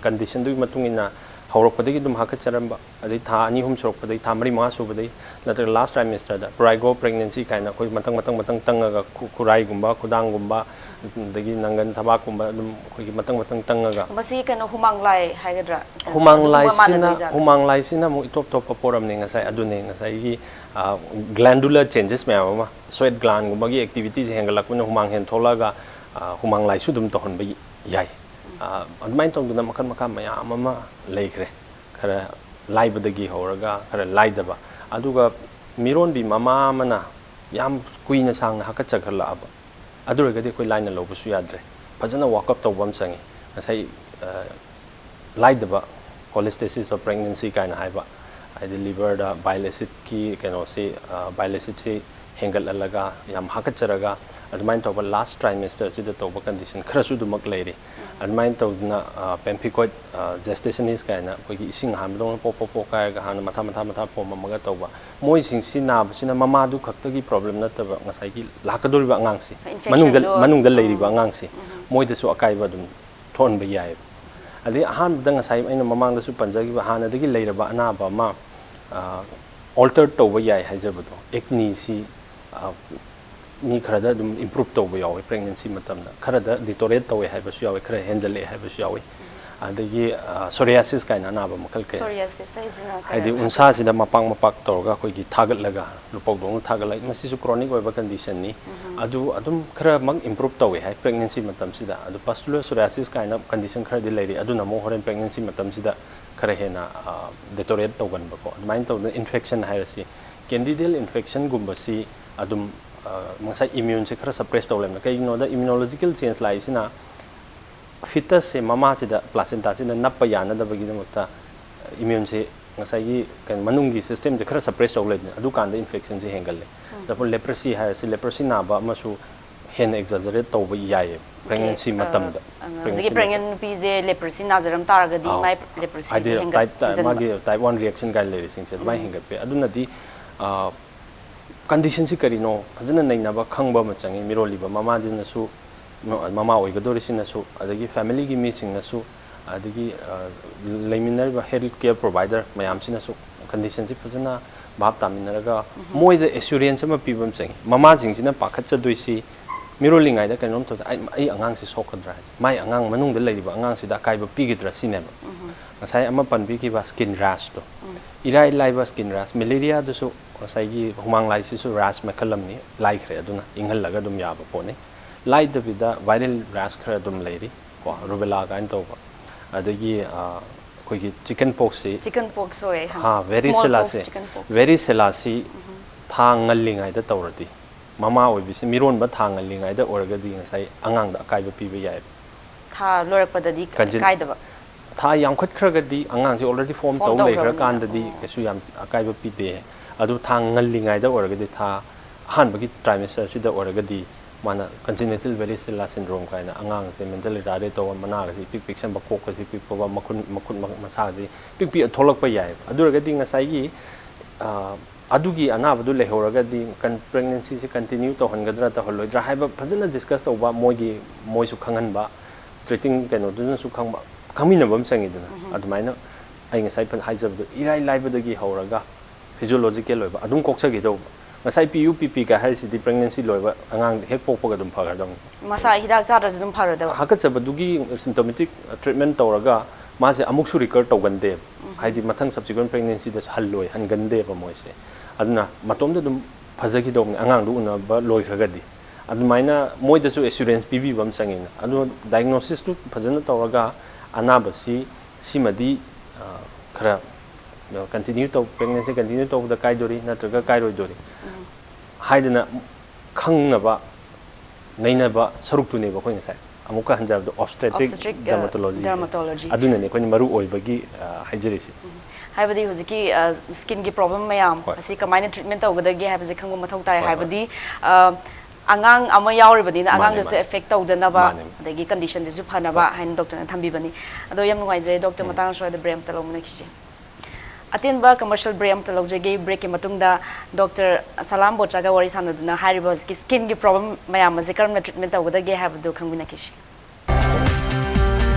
ꯀꯟꯗꯤꯁꯟꯗꯨꯒꯤ ꯃꯇꯨꯡ ꯏꯟꯅ ꯍꯧꯔꯛꯄꯗꯒꯤ ꯑꯗꯨꯝ ꯍꯥꯀꯠꯆꯔꯝꯕ, ꯑꯗꯩ ꯊꯥ ꯑꯅꯤ ꯑꯍꯨꯝ ꯁꯨꯔꯛꯄꯗꯩ, ꯊꯥ ꯃꯔꯤ ꯃꯉꯥ ꯁꯨꯕꯗꯩ, ꯅꯠꯇ꯭ꯔꯒ last trimesterꯗ prurigo pregnancy ꯀꯥꯏꯅ ꯑꯩꯈꯣꯏ ꯃꯊꯪ ꯃꯊꯪ ꯃꯊꯪ ꯇꯪꯉꯒ ꯈꯨ- ꯈꯨꯔꯥꯏꯒꯨꯝꯕ, ꯈꯨꯗꯥꯡꯒꯨꯝꯕ, ꯑꯗꯒꯤ ꯅꯪꯒꯟ ꯊꯕꯥꯛꯀꯨꯝꯕ ꯑꯗꯨꯝ ꯑꯩꯈꯣꯏꯒꯤ ꯃꯊꯪ ꯃꯊꯪ ꯇꯪꯉꯒ ꯃꯁꯤ ꯀꯩꯅꯣ ꯍꯨꯃꯥꯡ ꯂꯥꯏ ꯍꯥꯏꯒꯗ꯭ꯔꯥ? ꯍꯨꯃꯥꯡ ꯑꯗꯨꯒꯨꯝꯕ ꯂꯥꯏꯁꯤꯅ ꯃꯥꯟꯅꯗꯣꯏꯖꯥꯠꯂꯣ? ꯍꯨꯃꯥꯡ ꯂꯥꯏꯁꯤꯅ ꯑꯃꯨꯛ ꯏꯇꯣꯞ ꯇꯣꯞꯄ ꯄꯣꯠ ꯑꯃꯅꯤ꯫ ꯉꯁꯥꯏ ꯑꯗꯨꯅꯦ, ꯉꯁꯥꯏꯒꯤ glandular changes ꯃꯌꯥꯝ ꯑꯃ, sweat glandꯒꯨꯝꯕꯒꯤ activityꯁꯦ ꯍꯦꯟꯒꯠꯂꯛꯄꯅ ꯍꯨꯃꯥꯡ ꯍꯦꯟ ꯊꯣꯛꯂꯛꯑꯒ ꯍꯨꯃꯥꯡ ꯂꯥꯏꯁꯨ ꯑꯗꯨꯝ ꯇꯧꯍꯟꯕ ꯌꯥꯏ꯫ ꯑꯗꯨꯃꯥꯏꯅ ꯇꯧꯗꯅ ꯃꯈꯜ ꯃꯈꯥ ꯃꯌꯥꯝ ꯑꯃ ꯂꯩꯈ꯭ꯔꯦ꯫ ꯈꯔ ꯂꯥꯏꯕꯗꯒꯤ ꯍꯧꯔꯒ ꯈꯔ ꯂꯥꯏꯗꯕ꯫ ꯑꯗꯨꯒ ꯃꯤꯔꯣꯟꯕꯤ ꯃꯃꯥ ꯑꯃꯅ ꯌꯥꯝ ꯀꯨꯏꯅ ꯁꯥꯡꯅ ꯍꯥꯀꯠꯆꯈꯠꯂꯛꯑꯕ, ꯑꯗꯨ ꯑꯣꯏꯔꯒꯗꯤ ꯑꯩꯈꯣꯏ ꯂꯥꯏꯅ ꯂꯧꯕꯁꯨ ꯌꯥꯗ꯭ꯔꯦ꯫ ꯐꯖꯅ workup ꯇꯧꯕ ꯑꯃ ꯆꯪꯉꯤ꯫ ꯉꯁꯥꯏ ꯂꯥꯏꯗꯕ cholestasis of pregnancy ꯀꯥꯏꯅ ꯍꯥꯏꯕ, ꯍꯥꯏꯗꯤ liverꯗ bile acidꯀꯤ ꯀꯩꯅꯣꯁꯤ, bile acidꯁꯤ ꯍꯦꯟꯒꯠꯍꯜꯂꯒ, ꯌꯥꯝ ꯍꯥꯀꯠꯆꯔꯒ, ꯑꯗꯨꯃꯥꯏꯅ ꯇꯧꯕ last trimesterꯁꯤꯗ ꯇꯧꯕ condition ꯈꯔꯁꯨ ꯑꯗꯨꯃꯛ ꯂꯩꯔꯤ꯫ ꯑꯗꯨꯃꯥꯏꯅ ꯇꯧꯗꯅ pemphigoid gestationis ꯀꯥꯏꯅ ꯑꯩꯈꯣꯏꯒꯤ ꯏꯁꯤꯡ ꯑꯍꯥꯟꯕꯗꯧꯅ ꯄꯣꯞ ꯄꯣꯞ ꯄꯣꯞ ꯀꯥꯏꯔꯒ ꯍꯥꯟꯅ ꯃꯊꯥ ꯃꯊꯥ ꯃꯊꯥ ꯄꯣꯝꯃꯝꯃꯒ ꯇꯧꯕ, ꯃꯣꯏꯁꯤꯡꯁꯤ ꯅꯥꯕꯁꯤꯅ ꯃꯃꯥꯗꯨ ꯈꯛꯇꯒꯤ problem ꯅꯠꯇꯕ, ꯉꯁꯥꯏꯒꯤ ꯂꯥꯛꯀꯗꯧꯔꯤꯕ ꯑꯉꯥꯡꯁꯤ, ꯃꯅꯨꯡꯗ, infectionꯗꯣ, ꯃꯅꯨꯡꯗ ꯂꯩꯔꯤꯕ ꯑꯉꯥꯡꯁꯤ, ꯃꯣꯏꯗꯁꯨ ꯑꯀꯥꯏꯕ ꯑꯗꯨꯝ ꯊꯣꯛꯍꯟꯕ ꯌꯥꯏꯑꯕ꯫ ꯑꯗꯩ ꯑꯍꯥꯟꯕꯗ ꯉꯁꯥꯏ ꯑꯩꯅ ꯃꯃꯥꯡꯗꯁꯨ ꯄꯟꯖꯈꯤꯕ ꯍꯥꯟꯅꯗꯒꯤ ꯂꯩꯔꯕ ꯑꯅꯥꯕ ꯑꯃ, alter ꯇꯧꯕ ꯌꯥꯏ ꯍꯥꯏꯖꯕꯗꯣ, acneꯁꯤ ꯃꯤ ꯈꯔꯗ ꯑꯗꯨꯝ improve ꯇꯧꯕ ꯌꯥꯎꯋꯤ pregnancy ꯃꯇꯝꯗ, ꯈꯔꯗ deteriorate ꯇꯧꯋꯦ ꯍꯥꯏꯕꯁꯨ ꯌꯥꯎꯋꯤ, ꯈꯔ ꯍꯦꯟꯖꯜꯂꯛꯑꯦ ꯍꯥꯏꯕꯁꯨ ꯌꯥꯎꯋꯤ꯫ ꯑꯗꯒꯤ psoriasis ꯀꯥꯏꯅ ꯑꯅꯥꯕ ꯃꯈꯜ ꯀꯌꯥ, ꯍꯥꯏꯗꯤ ꯎꯟꯁꯥꯁꯤꯗ ꯃꯄꯥꯛ ꯃꯄꯥꯛ ꯇꯧꯔꯒ ꯑꯩꯈꯣꯏꯒꯤ ꯊꯥꯒꯠꯂꯒ ꯂꯨꯄꯧꯗꯧꯅ ꯊꯥꯒꯠꯂꯛꯏ, ꯃꯁꯤꯁꯨ chronic ꯑꯣꯏꯕ conditionꯅꯤ꯫ ꯑꯗꯨ ꯑꯗꯨꯝ ꯈꯔꯃꯛ improve ꯇꯧꯋꯦ ꯍꯥꯏ pregnancy ꯃꯇꯝꯁꯤꯗ꯫ ꯑꯗꯨ pustular psoriasis ꯀꯥꯏꯅ condition ꯈꯔꯗꯤ ꯂꯩꯔꯤ, ꯑꯗꯨꯅ ꯑꯃꯨꯛ ꯍꯣꯔꯦꯟ pregnancy ꯃꯇꯝꯁꯤꯗ ꯈꯔ ꯍꯦꯟꯅ deteriorate ꯇꯧꯒꯟꯕꯀꯣ꯫ ꯑꯗꯨꯃꯥꯏꯅ ꯇꯧꯗꯅ infection ꯍꯥꯏꯔꯁꯤ, candidal infectionꯒꯨꯝꯕꯁꯤ ꯑꯗꯨꯝ ꯉꯁꯥꯏ immuneꯁꯦ ꯈꯔ suppress ꯇꯧ ꯂꯩꯕꯅ꯫ ꯀꯩꯒꯤꯅꯣꯗ immunological change ꯂꯥꯛꯏꯁꯤꯅ fetusꯁꯦ ꯃꯃꯥꯁꯤꯗ placentaꯁꯤꯗ ꯅꯞꯄ ꯌꯥꯅꯗꯕꯒꯤꯗꯃꯛꯇ immuneꯁꯦ ꯉꯁꯥꯏꯒꯤ ꯀꯩꯅꯣ ꯃꯅꯨꯡꯒꯤ systemꯁꯦ ꯈꯔ suppress ꯇꯧ ꯂꯩꯕꯅꯦ, ꯑꯗꯨꯀꯥꯟꯗ infectionꯁꯦ ꯍꯦꯟꯒꯜꯂꯦ꯫ Example leprosy ꯍꯥꯏꯔꯁꯤ, leprosy ꯅꯥꯕ ꯑꯃꯁꯨ ꯍꯦꯟꯅ exaggerate ꯇꯧꯕ ꯌꯥꯏꯌꯦ pregnancy ꯃꯇꯝꯗ꯫ ꯍꯧꯖꯤꯛꯀꯤ pregnant ꯅꯨꯄꯤꯁꯦ leprosy ꯅꯥꯖꯔꯝ ꯇꯥꯔꯒꯗꯤ ꯑꯥꯎ꯫ ꯃꯥꯏ leprosyꯁꯦ ꯍꯥꯏꯗꯤ ꯍꯦꯟꯒꯠ-, type, ꯍꯦꯟꯖꯟꯕ꯫ ꯃꯥꯒꯤ type one reactionꯒꯥꯏ ꯂꯩꯔꯤꯁꯤꯡꯁꯦ ꯑꯗꯨꯃꯥꯏꯅ ꯍꯦꯟꯒꯠꯄ ꯌꯥꯏ꯫ ꯑꯗꯨꯅꯗꯤ conditionꯁꯤ ꯀꯔꯤꯅꯣ ꯐꯖꯅ ꯅꯩꯅꯕ ꯈꯪꯕ ꯑꯃ ꯆꯪꯉꯤ꯫ ꯃꯤꯔꯣꯜꯂꯤꯕ ꯃꯃꯥꯗꯨꯅꯁꯨ, ꯃꯃꯥ ꯑꯣꯏꯒꯗꯧꯔꯤꯁꯤꯅꯁꯨ, ꯑꯗꯒꯤ familyꯒꯤ ꯃꯤꯁꯤꯡꯅꯁꯨ, ꯑꯗꯒꯤ ꯂꯩꯃꯤꯟꯅꯔꯤꯕ health care provider ꯃꯌꯥꯝꯁꯤꯅꯁꯨ conditionꯁꯤ ꯐꯖꯅ ꯚꯥꯞ ꯇꯥꯃꯤꯟꯅꯔꯒ ꯃꯣꯏꯗ assurance ꯑꯃ ꯄꯤꯕ ꯑꯃ ꯆꯪꯉꯤ꯫ ꯃꯃꯥꯁꯤꯡꯁꯤꯅ ꯄꯥꯈꯠꯆꯗꯣꯏꯁꯤ ꯃꯤꯔꯣꯜꯂꯤꯉꯩꯗ ꯀꯩꯅꯣꯝ ꯇꯧꯗ ꯑꯩ ꯑꯩ ꯑꯉꯥꯡꯁꯤ ꯁꯣꯛꯀꯗ꯭ꯔꯥ ꯍꯥꯏꯁꯦ, ꯃꯥꯏ ꯑꯉꯥꯡ ꯃꯅꯨꯡꯗ ꯂꯩꯔꯤꯕ ꯑꯉꯥꯡꯁꯤꯗ ꯑꯀꯥꯏꯕ ꯄꯤꯒꯗ꯭ꯔꯥ ꯁꯤꯅꯦꯕ꯫ ꯉꯁꯥꯏ ꯑꯃ ꯄꯟꯕꯤꯈꯤꯕ skin rashꯇꯣ, ꯏꯔꯥꯏ ꯂꯥꯏꯕ skin rash, malaria ꯗꯨꯁꯨ ꯉꯁꯥꯏꯒꯤ ꯍꯨꯃꯥꯡ ꯂꯥꯏꯁꯤꯁꯨ rash ꯃꯈꯜ ꯑꯃꯅꯤ, ꯂꯥꯏꯈ꯭ꯔꯦ, ꯑꯗꯨꯅ ꯏꯪꯍꯜꯂꯒ ꯑꯗꯨꯝ ꯌꯥꯕ ꯄꯣꯠꯅꯤ꯫ ꯂꯥꯏꯗꯕꯤꯗ viral rash ꯈꯔ ꯑꯗꯨꯝ ꯂꯩꯔꯤ ꯀꯣ, rubella ꯀꯥꯏꯅ ꯇꯧꯕ, ꯑꯗꯒꯤ ꯑꯩꯈꯣꯏꯒꯤ chicken poxꯁꯤ, chicken pox ꯍꯣꯏ, ꯍꯥ, varicella ꯁꯦ, varicella ꯁꯤ ꯊꯥ ꯉꯜꯂꯤꯉꯩꯗ ꯇꯧꯔꯗꯤ, ꯃꯃꯥ ꯑꯣꯏꯕꯁꯤ ꯃꯤꯔꯣꯟꯕ ꯊꯥ ꯉꯜꯂꯤꯉꯩꯗ ꯑꯣꯏꯔꯒꯗꯤ ꯉꯁꯥꯏ ꯑꯉꯥꯡꯗ ꯑꯀꯥꯏꯕ ꯄꯤꯕ ꯌꯥꯏ꯫ ꯊꯥ ꯂꯣꯏꯔꯛꯄꯗꯗꯤ Congen- ꯀꯥꯏꯗꯕ꯫ ꯊꯥ ꯌꯥꯝꯈꯠꯈ꯭ꯔꯒꯗꯤ ꯑꯉꯥꯡꯁꯦ already form Form ꯇꯧ ꯇꯧꯈ꯭ꯔꯕꯅꯤꯅ, ꯂꯩꯈ꯭ꯔꯀꯥꯟꯗꯗꯤ ꯑꯣ꯫ ꯀꯩꯁꯨ ꯌꯥꯝ ꯑꯀꯥꯏꯕ ꯄꯤꯗꯦ꯫ ꯑꯗꯨ ꯊꯥ ꯉꯜꯂꯤꯉꯩꯗ ꯑꯣꯏꯔꯒꯗꯤ, ꯊꯥ ꯑꯍꯥꯟꯕꯒꯤ trimester ꯁꯤꯗ ꯑꯣꯏꯔꯒꯗꯤ ꯃꯥꯅ congenital varicella syndrome ꯀꯥꯏꯅ ꯑꯉꯥꯡꯁꯦ mental retarded ꯇꯧꯕ, ꯃꯅꯥꯒꯁꯦ ꯏꯄꯤꯛ ꯄꯤꯛꯁꯟꯕ, ꯀꯣꯛꯀꯁꯦ ꯄꯤꯛꯄ, ꯃꯈꯨꯟ ꯃꯈꯨꯠ ꯃꯁꯥꯁꯦ ꯄꯤꯛ ꯄꯤꯛ ꯊꯣꯛꯂꯛꯄ ꯌꯥꯏꯑꯕ꯫ ꯑꯗꯨ ꯑꯣꯏꯔꯒꯗꯤ ꯉꯁꯥꯏꯒꯤ ꯑꯗꯨꯒꯤ ꯑꯅꯥꯕꯗꯨ ꯂꯩꯍꯧꯔꯒꯗꯤ ꯀꯟ- pregnancy ꯁꯤ continue ꯇꯧꯍꯟꯒꯗ꯭ꯔꯥ ꯇꯧꯍꯜꯂꯣꯏꯗ꯭ꯔꯥ ꯍꯥꯏꯕ ꯐꯖꯅ discuss ꯇꯧꯕ, ꯃꯣꯏꯒꯤ ꯃꯣꯏꯁꯨ ꯈꯪꯍꯟꯕ, treating ꯀꯩꯅꯣꯗꯨꯅꯁꯨ ꯈꯪꯕ, ꯈꯪꯃꯤꯟꯅꯕ ꯑꯃ ꯆꯪꯉꯤꯗꯅ꯫ ꯑꯗꯨꯃꯥꯏꯅ ꯑꯩ ꯉꯁꯥꯏ ꯐꯖ ꯍꯥꯏꯖꯕꯗꯣ ꯏꯔꯥꯏ ꯂꯥꯏꯕꯗꯒꯤ ꯍꯧꯔꯒ physiological ꯑꯣꯏꯕ ꯑꯗꯨꯝ ꯀꯣꯛꯆꯈꯤꯗꯧꯕ꯫ ꯉꯁꯥꯏ ꯄꯤꯌꯨ ꯄꯤꯄꯤ ꯀꯥꯏ ꯍꯥꯏꯔꯤꯁꯤꯗꯤ pregnancy ꯂꯣꯏꯕ ꯑꯉꯥꯡ ꯍꯦꯛ ꯄꯣꯛꯄꯒ ꯑꯗꯨꯝ ꯐꯈ꯭ꯔꯗꯧꯅꯤ꯫ ꯃꯁꯥ ꯍꯤꯗꯥꯛ ꯆꯥꯗ꯭ꯔꯁꯨ ꯑꯗꯨꯝ ꯐꯔꯗꯕ꯫ ꯍꯥꯀꯠꯆꯕꯗꯨꯒꯤ symptomatic treatment ꯇꯧꯔꯒ ꯃꯥꯁꯦ ꯑꯃꯨꯛꯁꯨ recur ꯇꯧꯒꯟꯗꯦꯕ꯫ ꯍꯥꯏꯗꯤ ꯃꯊꯪ subsequent pregnancy ꯗꯁꯨ ꯍꯜꯂꯣꯏ, ꯍꯟꯒꯟꯗꯦꯕ ꯃꯣꯏꯁꯦ꯫ ꯑꯗꯨꯅ ꯃꯇꯣꯝꯇ ꯑꯗꯨꯝ ꯐꯖꯈꯤꯗꯧꯕꯅꯤ ꯑꯉꯥꯡꯗꯨ ꯎꯅꯕ ꯂꯣꯏꯈ꯭ꯔꯒꯗꯤ꯫ ꯑꯗꯨꯃꯥꯏꯅ ꯃꯣꯏꯗꯁꯨ assurance ꯄꯤꯕꯤꯕ ꯑꯃ ꯆꯪꯉꯤꯅ꯫ ꯑꯗꯨ diagnosis ꯇꯨ ꯐꯖꯅ ꯇꯧꯔꯒ ꯑꯅꯥꯕꯁꯤ ꯁꯤꯃꯗꯤ ꯈꯔ continue ꯇꯧ, pregnancy continue ꯇꯧꯕꯗ ꯀꯥꯏꯗꯣꯔꯤ ꯅꯠꯇ꯭ꯔꯒ ꯀꯥꯏꯔꯣꯏꯗꯣꯔꯤ ꯍꯥꯏꯗꯅ ꯈꯪꯅꯕ ꯅꯩꯅꯕ ꯁꯔꯨꯛꯇꯨꯅꯦꯕ ꯑꯩꯈꯣꯏ ꯉꯁꯥꯏ ꯑꯃꯨꯛꯀ ꯍꯟꯖꯔꯕꯗ obstetric Obstetric, dermatology dermatology꯫ ꯑꯗꯨꯅꯅꯦ ꯑꯩꯈꯣꯏꯅ ꯃꯔꯨ ꯑꯣꯏꯕꯒꯤ ꯍꯥꯏꯖꯔꯤꯁꯦ꯫ ꯍꯥꯏꯕꯗꯤ ꯍꯧꯖꯤꯛꯀꯤ skin ꯒꯤ problem ꯃꯌꯥꯝ ꯍꯣꯏ꯫ ꯑꯁꯤ ꯀꯃꯥꯏꯅ treatment ꯇꯧꯒꯗꯒꯦ ꯍꯥꯏꯕꯁꯦ ꯈꯪꯕ ꯃꯊꯧ ꯇꯥꯏ꯫ ꯍꯣꯏ, ꯍꯣꯏ꯫ ꯍꯥꯏꯕꯗꯤ ꯑ, ꯑꯉꯥꯡ ꯑꯃ ꯌꯥꯎꯔꯤꯕꯅꯤꯅ ꯃꯥꯅꯦ, ꯑꯉꯥꯡꯗꯨꯁꯨ ꯃꯥꯅꯦ꯫ Affect ꯇꯧꯗꯅꯕ ꯃꯥꯅꯦ꯫ ꯑꯗꯒꯤ condition ꯗꯨꯁꯨ ꯐꯅꯕ ꯍꯣꯏ꯫ ꯍꯥꯏꯅ doctor ꯅ ꯊꯝꯕꯤꯕꯅꯤ꯫ ꯑꯗꯣ ꯌꯥꯝ ꯅꯨꯡꯉꯥꯏꯖꯔꯦ doctor, ꯎꯝ꯫ ꯃꯇꯥꯡ ꯑꯁ꯭ꯋꯥꯏꯗ break ꯑꯃꯇ ꯂꯧꯃꯤꯟꯅꯈꯤꯁꯦ꯫ ꯑꯇꯦꯟꯕ commercial break ꯑꯃꯇ ꯂꯧꯖꯒꯦ꯫ Break ꯀꯤ ꯃꯇꯨꯡꯗ doctor ꯁꯂꯥꯝ ꯕꯣꯆꯥꯒ ꯋꯥꯔꯤ ꯁꯥꯟꯅꯗꯨꯅ ꯍꯥꯏꯔꯤꯕ ꯍꯧꯖꯤꯛꯀꯤ skin ꯒꯤ problem ꯃꯌꯥꯝ ꯑꯁꯤ ꯀꯔꯝꯅ treatment ꯇꯧꯒꯗꯒꯦ ꯍꯥꯏꯕꯗꯨ ꯈꯪꯃꯤꯟꯅꯈꯤꯁꯤ꯫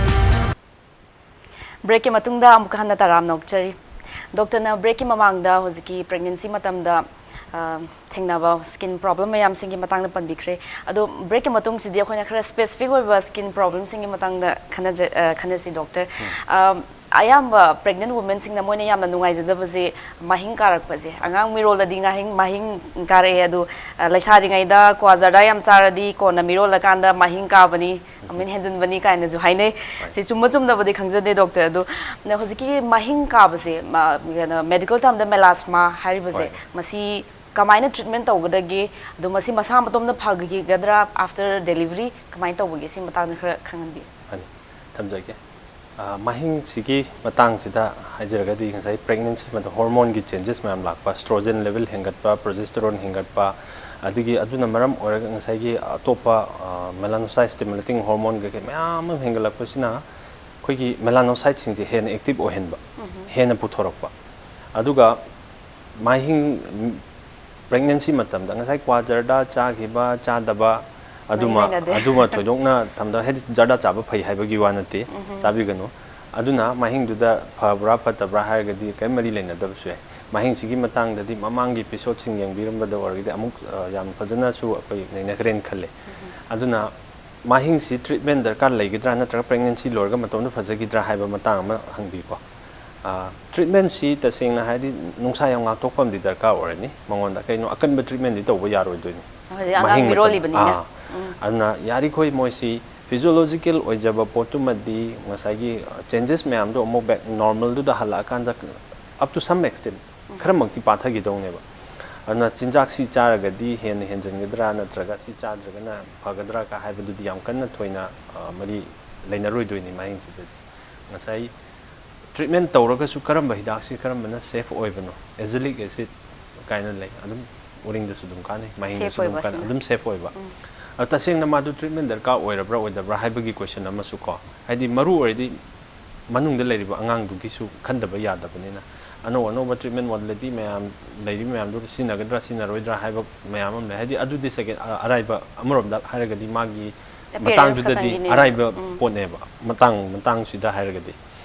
ꯕ꯭ꯔꯦꯛꯀꯤ ꯃꯇꯨꯡꯗ ꯑꯃꯨꯛꯀ ꯍꯟꯅ ꯇꯔꯥꯝꯅ ꯑꯣꯛꯆꯔꯤ꯫ ꯗꯣꯛꯇꯔꯅ ꯕ꯭ꯔꯦꯛꯀꯤ ꯃꯃꯥꯡꯗ ꯍꯧꯖꯤꯛꯀꯤ ꯄ꯭ꯔꯦꯒꯅꯦꯟꯁꯤ ꯃꯇꯝꯗ, ꯑ, ꯊꯦꯡꯅꯕ ꯁ꯭ꯀꯤꯟ ꯄ꯭ꯔꯣꯕ꯭ꯂꯦꯝ ꯃꯌꯥꯝꯁꯤꯡꯒꯤ ꯃꯇꯥꯡꯗ ꯄꯟꯕꯤꯈ꯭ꯔꯦ꯫ ꯑꯗꯣ ꯕ꯭ꯔꯦꯛꯀꯤ ꯃꯇꯨꯡꯁꯤꯗꯤ ꯑꯩꯈꯣꯏꯅ ꯈꯔ ꯁ꯭ꯄꯦꯁꯤꯐꯤꯛ ꯑꯣꯏꯕ ꯁ꯭ꯀꯤꯟ ꯄ꯭ꯔꯣꯕ꯭ꯂꯦꯝꯁꯤꯡꯒꯤ ꯃꯇꯥꯡꯗ ꯈꯟꯅꯖ-, ꯑ, ꯈꯟꯅꯁꯤ ꯗꯣꯛꯇꯔ꯫ ꯑ, ꯑꯌꯥꯝꯕ ꯄ꯭ꯔꯦꯒꯅꯦꯟ ꯋꯨꯃꯦꯟꯁꯤꯡꯅ ꯃꯣꯏꯅ ꯌꯥꯝꯅ ꯅꯨꯡꯉꯥꯏꯖꯗꯕꯁꯦ ꯃꯍꯤꯡ ꯀꯥꯔꯛꯄꯁꯦ꯫ ꯑꯉꯥꯡ ꯃꯤꯔꯣꯜꯗꯗꯤ ꯉꯥꯍꯤꯡ-, ꯃꯍꯤꯡ ꯀꯥꯔꯛꯑꯦ, ꯑꯗꯣ, ꯑ, ꯂꯩꯁꯥꯔꯤꯉꯩꯗ ꯀ꯭ꯋꯥ ꯖꯔꯗꯥ ꯌꯥꯝ ꯆꯥꯔꯗꯤ ꯀꯣꯟꯅ ꯃꯤꯔꯣꯜꯂꯀꯥꯟꯗ ꯃꯍꯤꯡ ꯀꯥꯕꯅꯤ, ꯑꯃꯨꯛ ꯍꯦꯟꯖꯤꯟꯕꯅꯤ ꯀꯥꯏꯅꯁꯨ ꯍꯥꯏꯅꯩ꯫ ꯁꯤ ꯆꯨꯝꯕ ꯆꯨꯝꯗꯕꯗꯤ ꯈꯪꯖꯗꯦ ꯗꯣꯛꯇꯔ, ꯑꯗꯣ ꯅ-, ꯍꯧꯖꯤꯛꯀꯤ ꯃꯍꯤꯡ ꯀꯥꯕꯁꯦ, ꯃ-, ꯀꯩꯅꯣ, ꯃꯦꯗꯤꯀꯦꯜ ꯇꯔꯝꯗ ꯃꯦꯂꯥꯁꯃꯥ ꯍꯥꯏꯔꯤꯕꯁꯦ, ꯍꯣꯏ꯫ ꯃꯁꯤ ꯀꯃꯥꯏꯅ ꯇ꯭ꯔꯤꯠꯃꯦꯟ ꯇꯧꯒꯗꯒꯦ? ꯑꯗꯣ ꯃꯁꯤ ꯃꯁꯥ ꯃꯇꯣꯝꯇ ꯐꯈꯤꯒꯗ꯭ꯔꯥ ꯑꯥꯐꯇꯔ ꯗꯦꯂꯤꯚꯔꯤ? ꯀꯃꯥꯏꯅ ꯇꯧꯕꯒꯦ? ꯁꯤ ꯃꯇꯥꯡꯗ ꯈꯔ ꯈꯪꯍꯟꯕꯤꯌꯨ꯫ ꯐꯅꯤ, ꯊꯝꯖꯒꯦ꯫ ꯑ, ꯃꯍꯤꯡꯁꯤꯒꯤ ꯃꯇꯥꯡꯁꯤꯗ ꯍꯥꯏꯖꯔꯒꯗꯤ, ꯉꯁꯥꯏ ꯄ꯭ꯔꯦꯒꯅꯦꯟꯁꯤ ꯃꯇꯝꯗ ꯍꯣꯔꯃꯣꯟꯒꯤ ꯆꯦꯟꯖꯦꯁ ꯃꯌꯥꯝ ꯂꯥꯛꯄ, ꯁ꯭ꯇ꯭ꯔꯣꯖꯦꯟ ꯂꯦꯚꯦꯜ ꯍꯦꯟꯒꯠꯄ, ꯄ꯭ꯔꯣꯖꯦꯁꯇꯦꯔꯣꯟ ꯍꯦꯟꯒꯠꯄ, ꯑꯗꯒꯤ ꯑꯗꯨꯅ ꯃꯔꯝ ꯑꯣꯏꯔꯒ ꯉꯁꯥꯏꯒꯤ ꯑꯇꯣꯞꯄ, ꯑ, ꯃꯦꯂꯥꯅꯣꯁꯥꯏꯠ ꯁ꯭ꯇꯤꯃꯨꯂꯦꯇꯤꯡ ꯍꯣꯔꯃꯣꯟ ꯀꯩꯀꯩ ꯃꯌꯥꯝ ꯑꯃ ꯍꯦꯟꯒꯠꯂꯛꯄꯁꯤꯅ ꯑꯩꯈꯣꯏꯒꯤ ꯃꯦꯂꯥꯅꯣꯁꯥꯏꯠꯁꯤꯡꯁꯦ ꯍꯦꯟꯅ ꯑꯦꯛꯇꯤꯚ ꯑꯣꯏꯍꯟꯕ, ꯎꯝꯍꯨꯝ꯫ ꯍꯦꯟꯅ ꯄꯨꯊꯣꯔꯛꯄ꯫ ꯑꯗꯨꯒ ꯃꯍꯤꯡ, ꯄ꯭ꯔꯦꯒꯅꯦꯟꯁꯤ ꯃꯇꯝꯗ ꯉꯁꯥꯏ ꯀ꯭ꯋꯥ ꯖꯔꯗꯥ ꯆꯥꯈꯤꯕ, ꯆꯥꯗꯕ, ꯃꯔꯤ ꯑꯗꯨꯃ, ꯂꯩꯅꯗꯦ꯫ ꯑꯗꯨꯃ ꯊꯣꯏꯗꯣꯛꯅ ꯊꯝꯗ, ꯍꯥꯏꯗꯤ ꯖꯔꯗꯥ ꯆꯥꯕ ꯐꯩ ꯍꯥꯏꯕꯒꯤ ꯋꯥ ꯅꯠꯇꯦ, ꯎꯝꯍꯨꯝ꯫ ꯆꯥꯕꯤꯒꯅꯨ꯫ ꯑꯗꯨꯅ ꯃꯍꯤꯡꯗꯨꯗ ꯐꯕ꯭ꯔꯥ ꯐꯠꯇꯕ꯭ꯔꯥ ꯍꯥꯏꯔꯒꯗꯤ ꯀꯔꯤꯝ ꯃꯔꯤ ꯂꯩꯅꯗꯕꯁꯨ ꯌꯥꯏ꯫ ꯃꯍꯤꯡꯁꯤꯒꯤ ꯃꯇꯥꯡꯗꯗꯤ ꯃꯃꯥꯡꯒꯤ ꯑꯦꯄꯤꯁꯣꯗꯁꯤꯡ ꯌꯦꯡꯕꯤꯔꯝꯕꯗ ꯑꯣꯏꯔꯒꯗꯤ ꯑꯃꯨꯛ, ꯑ, ꯌꯥꯝ ꯐꯖꯅꯁꯨ ꯑꯩꯈꯣꯏ ꯅꯩꯅꯈ꯭ꯔꯦꯅ ꯈꯜꯂꯦ꯫ ꯎꯝꯍꯨꯝ꯫ ꯑꯗꯨꯅ ꯃꯍꯤꯡꯁꯤ ꯇ꯭ꯔꯤꯠꯃꯦꯟ ꯗꯔꯀꯥꯔ ꯂꯩꯒꯗ꯭ꯔꯥ ꯅꯠꯇ꯭ꯔꯒ ꯄ꯭ꯔꯦꯒꯅꯦꯟꯁꯤ ꯂꯣꯏꯔꯒ ꯃꯇꯣꯝꯇ ꯐꯖꯈꯤꯗ꯭ꯔꯥ ꯍꯥꯏꯕ ꯃꯇꯥꯡ ꯑꯃ ꯍꯪꯕꯤꯀꯣ꯫ ꯑ, ꯇ꯭ꯔꯤꯠꯃꯦꯟꯁꯤ ꯇꯁꯦꯡꯅ ꯍꯥꯏꯔꯗꯤ ꯅꯨꯡꯁꯥ ꯌꯥꯝ ꯉꯥꯛꯊꯣꯛꯄ ꯑꯃꯗꯤ ꯗꯔꯀꯥꯔ ꯑꯣꯏꯔꯅꯤ꯫ ꯃꯉꯣꯟꯗ ꯀꯩꯅꯣ, ꯑꯀꯟꯕ ꯇ꯭ꯔꯤꯠꯃꯦꯟꯗꯤ ꯇꯧꯕ ꯌꯥꯔꯣꯏꯗꯣꯏꯅꯤ꯫ ꯍꯧꯖꯤꯛ ꯑꯉꯥꯡ ꯃꯍꯤꯡ ꯃꯇꯝ-, ꯃꯤꯔꯣꯜꯂꯤꯕꯅꯤꯅ꯫ ꯑꯥ꯫ ꯎꯝ꯫ ꯑꯗꯨꯅ ꯌꯥꯔꯤꯈꯣꯏ ꯃꯣꯏꯁꯤ ꯐꯤꯖꯤꯑꯣꯂꯣꯖꯤꯀꯦꯜ ꯑꯣꯏꯖꯕ ꯄꯣꯠꯇꯨꯃꯗꯤ ꯉꯁꯥꯏꯒꯤ, ꯑ, ꯆꯦꯟꯖꯦꯁ ꯃꯌꯥꯝꯗꯣ ꯑꯃꯨꯛ ꯕꯦꯛ ꯅꯣꯔꯃꯦꯜꯗꯨꯗ ꯍꯜꯂꯛꯑꯀꯥꯟꯗ, up to some extent, um. ꯈꯔꯃꯛꯇꯤ ꯄꯥꯊꯈꯤꯗꯧꯅꯦꯕ꯫ ꯑꯗꯨꯅ ꯆꯤꯟꯖꯥꯛꯁꯤ ꯆꯥꯔꯒꯗꯤ ꯍꯦꯟꯅ ꯍꯦꯟꯖꯤꯟꯒꯗ꯭ꯔꯥ ꯅꯠꯇ꯭ꯔꯒ ꯁꯤ ꯆꯥꯗ꯭ꯔꯒꯅ ꯐꯒꯗ꯭ꯔꯥ ꯀ ꯍꯥꯏꯕꯗꯨꯗꯤ ꯌꯥꯝ ꯀꯟꯅ ꯊꯣꯏꯅ, ꯑ, ꯃꯔꯤ ꯂꯩꯅꯔꯣꯏꯗꯣꯏꯅꯤ ꯃꯍꯤꯡꯁꯤꯗꯗꯤ꯫ ꯉꯁꯥꯏ ꯇ꯭ꯔꯤꯠꯃꯦꯟ ꯇꯧꯔꯒꯁꯨ ꯀꯔꯝꯕ ꯍꯤꯗꯥꯛꯁꯤ ꯀꯔꯝꯕꯅ ꯁꯦꯐ ꯑꯣꯏꯕꯅꯣ? ꯑꯦꯖꯤꯂꯤꯛ ꯑꯦꯁꯤꯠ ꯀꯥꯏꯅ ꯂꯩ, ꯑꯗꯨꯝ ꯎꯔꯤꯡꯗꯁꯨ ꯑꯗꯨꯝ ꯀꯥꯟꯅꯩ, ꯃꯍꯤꯡꯗꯁꯨ ꯁꯦꯐ ꯑꯗꯨꯝ ꯑꯣꯏꯕ ꯀꯥꯟꯅꯩ, ꯑꯁꯤꯅ꯫ ꯑꯗꯨꯝ ꯁꯦꯐ ꯑꯣꯏꯕ꯫ ꯎꯝ꯫ ꯑꯗꯣ ꯇꯁꯦꯡꯅ ꯃꯥꯗꯨ ꯇ꯭ꯔꯤꯠꯃꯦꯟ ꯗꯔꯀꯥꯔ ꯑꯣꯏꯔꯕ꯭ꯔꯥ ꯑꯣꯏꯗꯕ꯭ꯔꯥ ꯍꯥꯏꯕꯒꯤ ꯀꯣꯏꯁꯟ ꯑꯃꯁꯨ ꯀꯣ, ꯍꯥꯏꯗꯤ ꯃꯔꯨ ꯑꯣꯏꯔꯗꯤ ꯃꯅꯨꯡꯗ ꯂꯩꯔꯤꯕ ꯑꯉꯥꯡꯗꯨꯒꯤꯁꯨ ꯈꯟꯗꯕ ꯌꯥꯗꯕꯅꯤꯅ, ꯑꯅꯧ ꯑꯅꯧꯕ ꯇ꯭ꯔꯤꯠꯃꯦꯟ ꯃꯣꯗꯦꯂꯤꯇꯤ ꯃꯌꯥꯝ ꯂꯩꯔꯤꯕ ꯃꯌꯥꯝꯗꯨ ꯁꯤꯖꯤꯟꯅꯒꯗ꯭ꯔꯥ ꯁꯤꯖꯤꯟꯅꯔꯣꯏꯗ꯭ꯔꯥ ꯍꯥꯏꯕ ꯃꯌꯥꯝ ꯑꯃ ꯂꯩ꯫ ꯍꯥꯏꯗꯤ ꯑꯗꯨꯗꯤ ꯁꯦꯀꯦꯟ, ꯑ-, ꯑꯔꯥꯏꯕ, ꯑꯃꯔꯣꯝꯗ ꯍꯥꯏꯔꯒꯗꯤ ꯃꯥꯒꯤ appearance ꯃꯇꯥꯡꯗꯨꯗꯗꯤ ꯈꯛꯇꯪꯒꯤꯅꯦ꯫ ꯑꯔꯥꯏꯕ ꯎꯝ꯫ ꯄꯣꯠꯅꯦꯕ, ꯃꯇꯥꯡ, ꯃꯇꯥꯡꯁꯤꯗ ꯍꯥꯏꯔꯒꯗꯤ꯫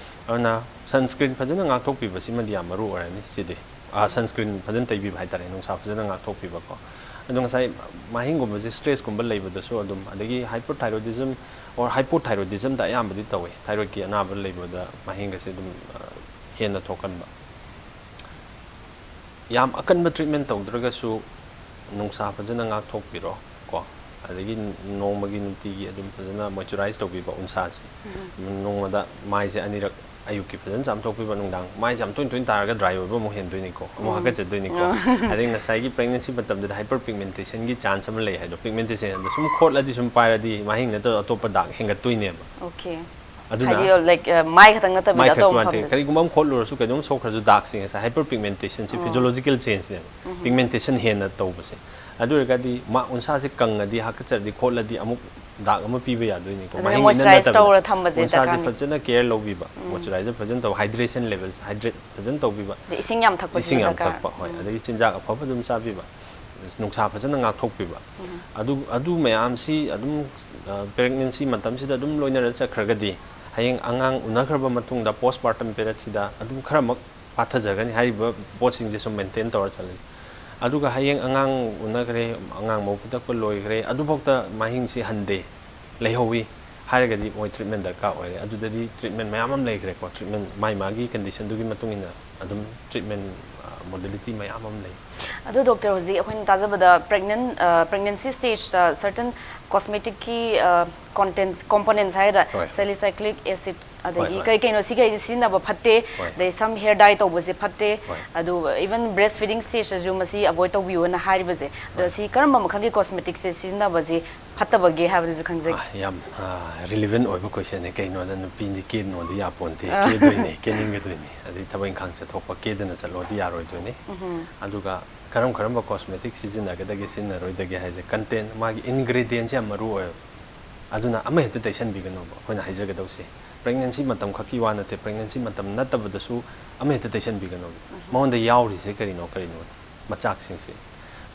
ꯑꯗꯨꯅ sunscreen ꯐꯖꯅ ꯉꯥꯛꯊꯣꯛꯄꯤꯕꯁꯤꯃꯗꯤ ꯌꯥꯝ ꯃꯔꯨ ꯑꯣꯏꯔꯅꯤ꯫ ꯁꯤꯗꯤ sunscreen ꯐꯖꯅ ꯇꯩꯕꯤꯕ ꯍꯥꯏꯇꯥꯔꯦ, ꯅꯨꯡꯁꯥ ꯐꯖꯅ ꯉꯥꯛꯊꯣꯛꯄꯤꯕꯀꯣ꯫ ꯑꯗꯣ ꯉꯁꯥꯏ ꯃꯍꯤꯡꯒꯨꯝꯕꯁꯦ, stressꯀꯨꯝꯕ ꯂꯩꯕꯗꯁꯨ ꯑꯗꯨꯝ, ꯑꯗꯒꯤ hyperthyroidism or hypothyroidismꯗ ꯑꯌꯥꯝꯕꯗꯤ ꯇꯧꯋꯤ, thyroidꯀꯤ ꯑꯅꯥꯕ ꯂꯩꯕꯗ ꯃꯍꯤꯡꯒꯁꯦ ꯑꯗꯨꯝ ꯍꯦꯟꯅ ꯊꯣꯛꯀꯟꯕ꯫ ꯌꯥꯝ ꯑꯀꯟꯕ treatment ꯇꯧꯗ꯭ꯔꯒꯁꯨ ꯅꯨꯡꯁꯥ ꯐꯖꯅ ꯉꯥꯛꯊꯣꯛꯄꯤꯔꯣ ꯀꯣ꯫ ꯑꯗꯒꯤ ꯅꯣꯡꯃꯒꯤ ꯅꯨꯡꯇꯤꯒꯤ ꯑꯗꯨꯝ ꯐꯖꯅ moisturize ꯇꯧꯕꯤꯕ ꯎꯟꯁꯥꯁꯦ꯫ ꯅꯣꯡꯃꯗ ꯃꯥꯏꯁꯦ ꯑꯅꯤꯔꯛ, ꯑꯌꯨꯛꯀꯤ ꯐꯖꯅ ꯆꯥꯝꯊꯣꯛꯄꯤꯕ, ꯅꯨꯡꯗꯥꯡ꯫ ꯃꯥꯏꯁꯦ ꯌꯥꯝ ꯇꯣꯏꯅ ꯇꯣꯏꯅ ꯇꯥꯔꯒ dry ꯑꯣꯏꯕ ꯑꯃꯨꯛ ꯍꯦꯟꯗꯣꯏꯅꯤꯀꯣ, ꯑꯃꯨꯛ ꯍꯥꯀꯠꯆꯗꯣꯏꯅꯤꯀꯣ꯫ ꯑꯗꯩ ꯉꯁꯥꯏꯒꯤ pregnancy ꯃꯇꯝꯗꯗꯤ hyperpigmentationꯒꯤ chance ꯑꯃ ꯂꯩ ꯍꯥꯏꯗꯣ, pigmentation ꯍꯥꯏꯗꯣ ꯁꯨꯝ ꯈꯣꯠꯂꯗꯤ, ꯁꯨꯝ ꯄꯥꯏꯔꯗꯤ ꯃꯍꯤꯡ ꯅꯠꯇ꯭ꯔꯒ ꯑꯇꯣꯞꯄ dark ꯍꯦꯟꯒꯠꯇꯣꯏꯅꯦꯕ꯫ Okay꯫ ꯑꯗꯨꯅ ꯍꯥꯏꯗꯤ like ꯑ, ꯃꯥꯏ ꯈꯛꯇꯪ ꯅꯠꯇꯕꯤꯗ ꯃꯥꯏ ꯈꯛꯀꯤ ꯑꯇꯣꯞꯄ ꯋꯥ ꯅꯠꯇꯦ, ꯃꯐꯝꯗꯁꯨ꯫ ꯀꯔꯤꯒꯨꯝꯕ ꯑꯃ ꯈꯣꯠꯂꯨꯔꯁꯨ, ꯀꯩꯅꯣꯝ ꯁꯣꯛꯈ꯭ꯔꯁꯨ, darkꯁꯤꯡ ꯉꯁꯥꯏ hyperpigmentationꯁꯤ physiological changeꯅꯦꯕ꯫ Pigmentation ꯍꯦꯟꯅ ꯇꯧꯕꯁꯦ꯫ ꯑꯗꯨ ꯑꯣꯏꯔꯒꯗꯤ ꯃꯥ ꯎꯟꯁꯥꯁꯦ ꯀꯪꯉꯗꯤ, ꯍꯥꯀꯠꯆꯔꯗꯤ, ꯈꯣꯠꯂꯗꯤ ꯑꯃꯨꯛ dark ꯑꯃ ꯄꯤꯕ ꯌꯥꯗꯣꯏꯅꯤꯀꯣ꯫ ꯑꯗꯨꯅ ꯃꯍꯤꯡ ꯏꯅ moisturize ꯅꯠꯇꯕꯗ ꯇꯧꯔ ꯊꯝꯕꯁꯦ ꯎꯟꯁꯥꯁꯦ ꯗꯔꯀꯥꯔꯅꯤ꯫ ꯐꯖꯅ care ꯂꯧꯕꯤꯕ, moisturizer ꯐꯖꯅ ꯇꯧ, hydration level, hydrate ꯐꯖꯅ ꯇꯧꯕꯤꯕ, ꯑꯗꯩ ꯏꯁꯤꯡ ꯌꯥꯝ ꯊꯛꯄꯁꯤꯁꯨ ꯏꯁꯤꯡ ꯌꯥꯝ ꯗꯔꯀꯥꯔ꯫ ꯊꯛꯄ, ꯍꯣꯏ, ꯎꯝ꯫ ꯑꯗꯒꯤ ꯆꯤꯟꯖꯥꯛ ꯑꯐꯕ ꯑꯗꯨꯝ ꯆꯥꯕꯤꯕ, ꯅꯨꯡꯁꯥ ꯐꯖꯅ ꯉꯥꯛꯊꯣꯛꯄꯤꯕ꯫ ꯑꯗꯨ, ꯑꯗꯨ ꯃꯌꯥꯝꯁꯤ ꯑꯗꯨꯝ pregnancy ꯃꯇꯝꯁꯤꯗ ꯑꯗꯨꯝ ꯂꯣꯏꯅꯔ ꯆꯠꯈ꯭ꯔꯒꯗꯤ, ꯍꯌꯦꯡ ꯑꯉꯥꯡ ꯎꯅꯈ꯭ꯔꯕ ꯃꯇꯨꯡꯗ postpartum periodꯁꯤꯗ ꯑꯗꯨꯝ ꯈꯔꯃꯛ ꯄꯥꯊꯖꯒꯅꯤ꯫ ꯍꯥꯏꯔꯤꯕ ꯄꯣꯠꯁꯤꯡꯁꯦ ꯁꯨꯝ maintain ꯇꯧꯔ ꯆꯠꯂꯗꯤ꯫ ꯑꯗꯨꯒ ꯍꯌꯦꯡ ꯑꯉꯥꯡ ꯎꯅꯈ꯭ꯔꯦ, ꯑꯉꯥꯡ ꯃꯕꯨꯛ ꯄꯤꯊꯛꯄ ꯂꯣꯏꯈ꯭ꯔꯦ, ꯑꯗꯨꯐꯥꯎꯗ ꯃꯍꯤꯡꯁꯤ ꯍꯟꯗꯦ, ꯂꯩꯍꯧꯋꯤ ꯍꯥꯏꯔꯒꯗꯤ ꯃꯣꯏ treatment ꯗꯔꯀꯥꯔ ꯑꯣꯏꯔꯦ꯫ ꯑꯗꯨꯗꯗꯤ treatment ꯃꯌꯥꯝ ꯑꯃ ꯂꯩꯈ꯭ꯔꯦꯀꯣ, treatment ꯃꯥꯏ ꯃꯥꯒꯤ conditionꯗꯨꯒꯤ ꯃꯇꯨꯡ ꯏꯟꯅ ꯑꯗꯨꯝ treatment modality ꯃꯌꯥꯝ ꯑꯃ ꯂꯩ꯫ ꯑꯗꯣ doctor, ꯍꯧꯖꯤꯛ ꯑꯩꯈꯣꯏꯅ ꯇꯥꯖꯕꯗ pregnant pregnancy stageꯇ certain cosmeticꯀꯤ content components ꯍꯥꯏꯒꯗ꯭ꯔꯥ, ꯍꯣꯏ꯫ Salicylic acid, ꯑꯗꯒꯤ ꯍꯣꯏ꯫ ꯀꯩ ꯀꯩꯅꯣ ꯁꯤꯈꯩꯁꯦ ꯁꯤꯖꯤꯟꯅꯕ ꯐꯠꯇꯦ, ꯍꯣꯏ꯫ ꯑꯗꯩ ꯁꯝ hair dye ꯇꯧꯕꯁꯦ ꯐꯠꯇꯦ, ꯍꯣꯏ꯫ ꯑꯗꯨ even breastfeeding stageꯇꯁꯨ ꯃꯁꯤ avoid ꯇꯧꯕꯤꯌꯨꯅ ꯍꯥꯏꯔꯤꯕꯁꯦ, ꯑꯗꯣ ꯍꯣꯏ꯫ ꯁꯤ ꯀꯔꯝꯕ ꯃꯈꯜꯒꯤ cosmeticꯁꯦ ꯁꯤꯖꯤꯟꯅꯕꯁꯦ ꯐꯠꯇꯕꯒꯦ ꯍꯥꯏꯕꯗꯨꯁꯨ ꯈꯪꯖꯒꯦ꯫ ꯑꯥ, ꯌꯥꯝ relevant ꯑꯣꯏꯕ questionꯅꯦ꯫ ꯀꯩꯅꯣꯗ, ꯅꯨꯄꯤꯗꯤ ꯀꯦꯅꯣꯗꯤ ꯌꯥꯄꯣꯟꯇꯦ, ꯀꯦꯗꯣꯏꯅꯦ, ꯀꯦꯅꯤꯡꯒꯗꯣꯏꯅꯦ, ꯑꯗꯩ ꯊꯕꯛ ꯏꯪꯈꯥꯡ ꯆꯠꯊꯣꯛꯄ ꯀꯦꯗꯅ ꯆꯠꯂꯣꯗꯤ ꯌꯥꯔꯣꯏꯗꯣꯏꯅꯤ꯫ ꯑꯗꯨꯒ ꯀꯔꯝ ꯀꯔꯝꯕ cosmetic ꯁꯤꯖꯤꯟꯅꯒꯗꯒꯦ, ꯁꯤꯖꯤꯟꯅꯔꯣꯏꯗꯒꯦ ꯍꯥꯏꯁꯦ, content, ꯃꯥꯒꯤ ingredients ꯌꯥꯝ ꯃꯔꯨ ꯑꯣꯏꯌꯦꯕ꯫ ꯑꯗꯨꯅ ꯑꯃ ꯍꯦꯛꯇ ꯇꯩꯁꯟꯕꯤꯒꯅꯣꯕ꯫ ꯑꯩꯈꯣꯏꯅ ꯍꯥꯏꯖꯒꯗꯧꯁꯦ, pregnancy ꯃꯇꯝ ꯈꯛꯀꯤ ꯋꯥ ꯅꯠꯇꯦ, pregnancy ꯃꯇꯝ ꯅꯠꯇꯕꯗꯁꯨ ꯑꯃ ꯍꯦꯛꯇ ꯇꯩꯁꯟꯕꯤꯒꯅꯣꯕ꯫ ꯃꯉꯣꯟꯗ ꯌꯥꯎꯔꯤꯁꯦ ꯀꯔꯤꯅꯣ, ꯀꯔꯤꯅꯣ, ꯃꯆꯥꯛꯁꯤꯡꯁꯦ,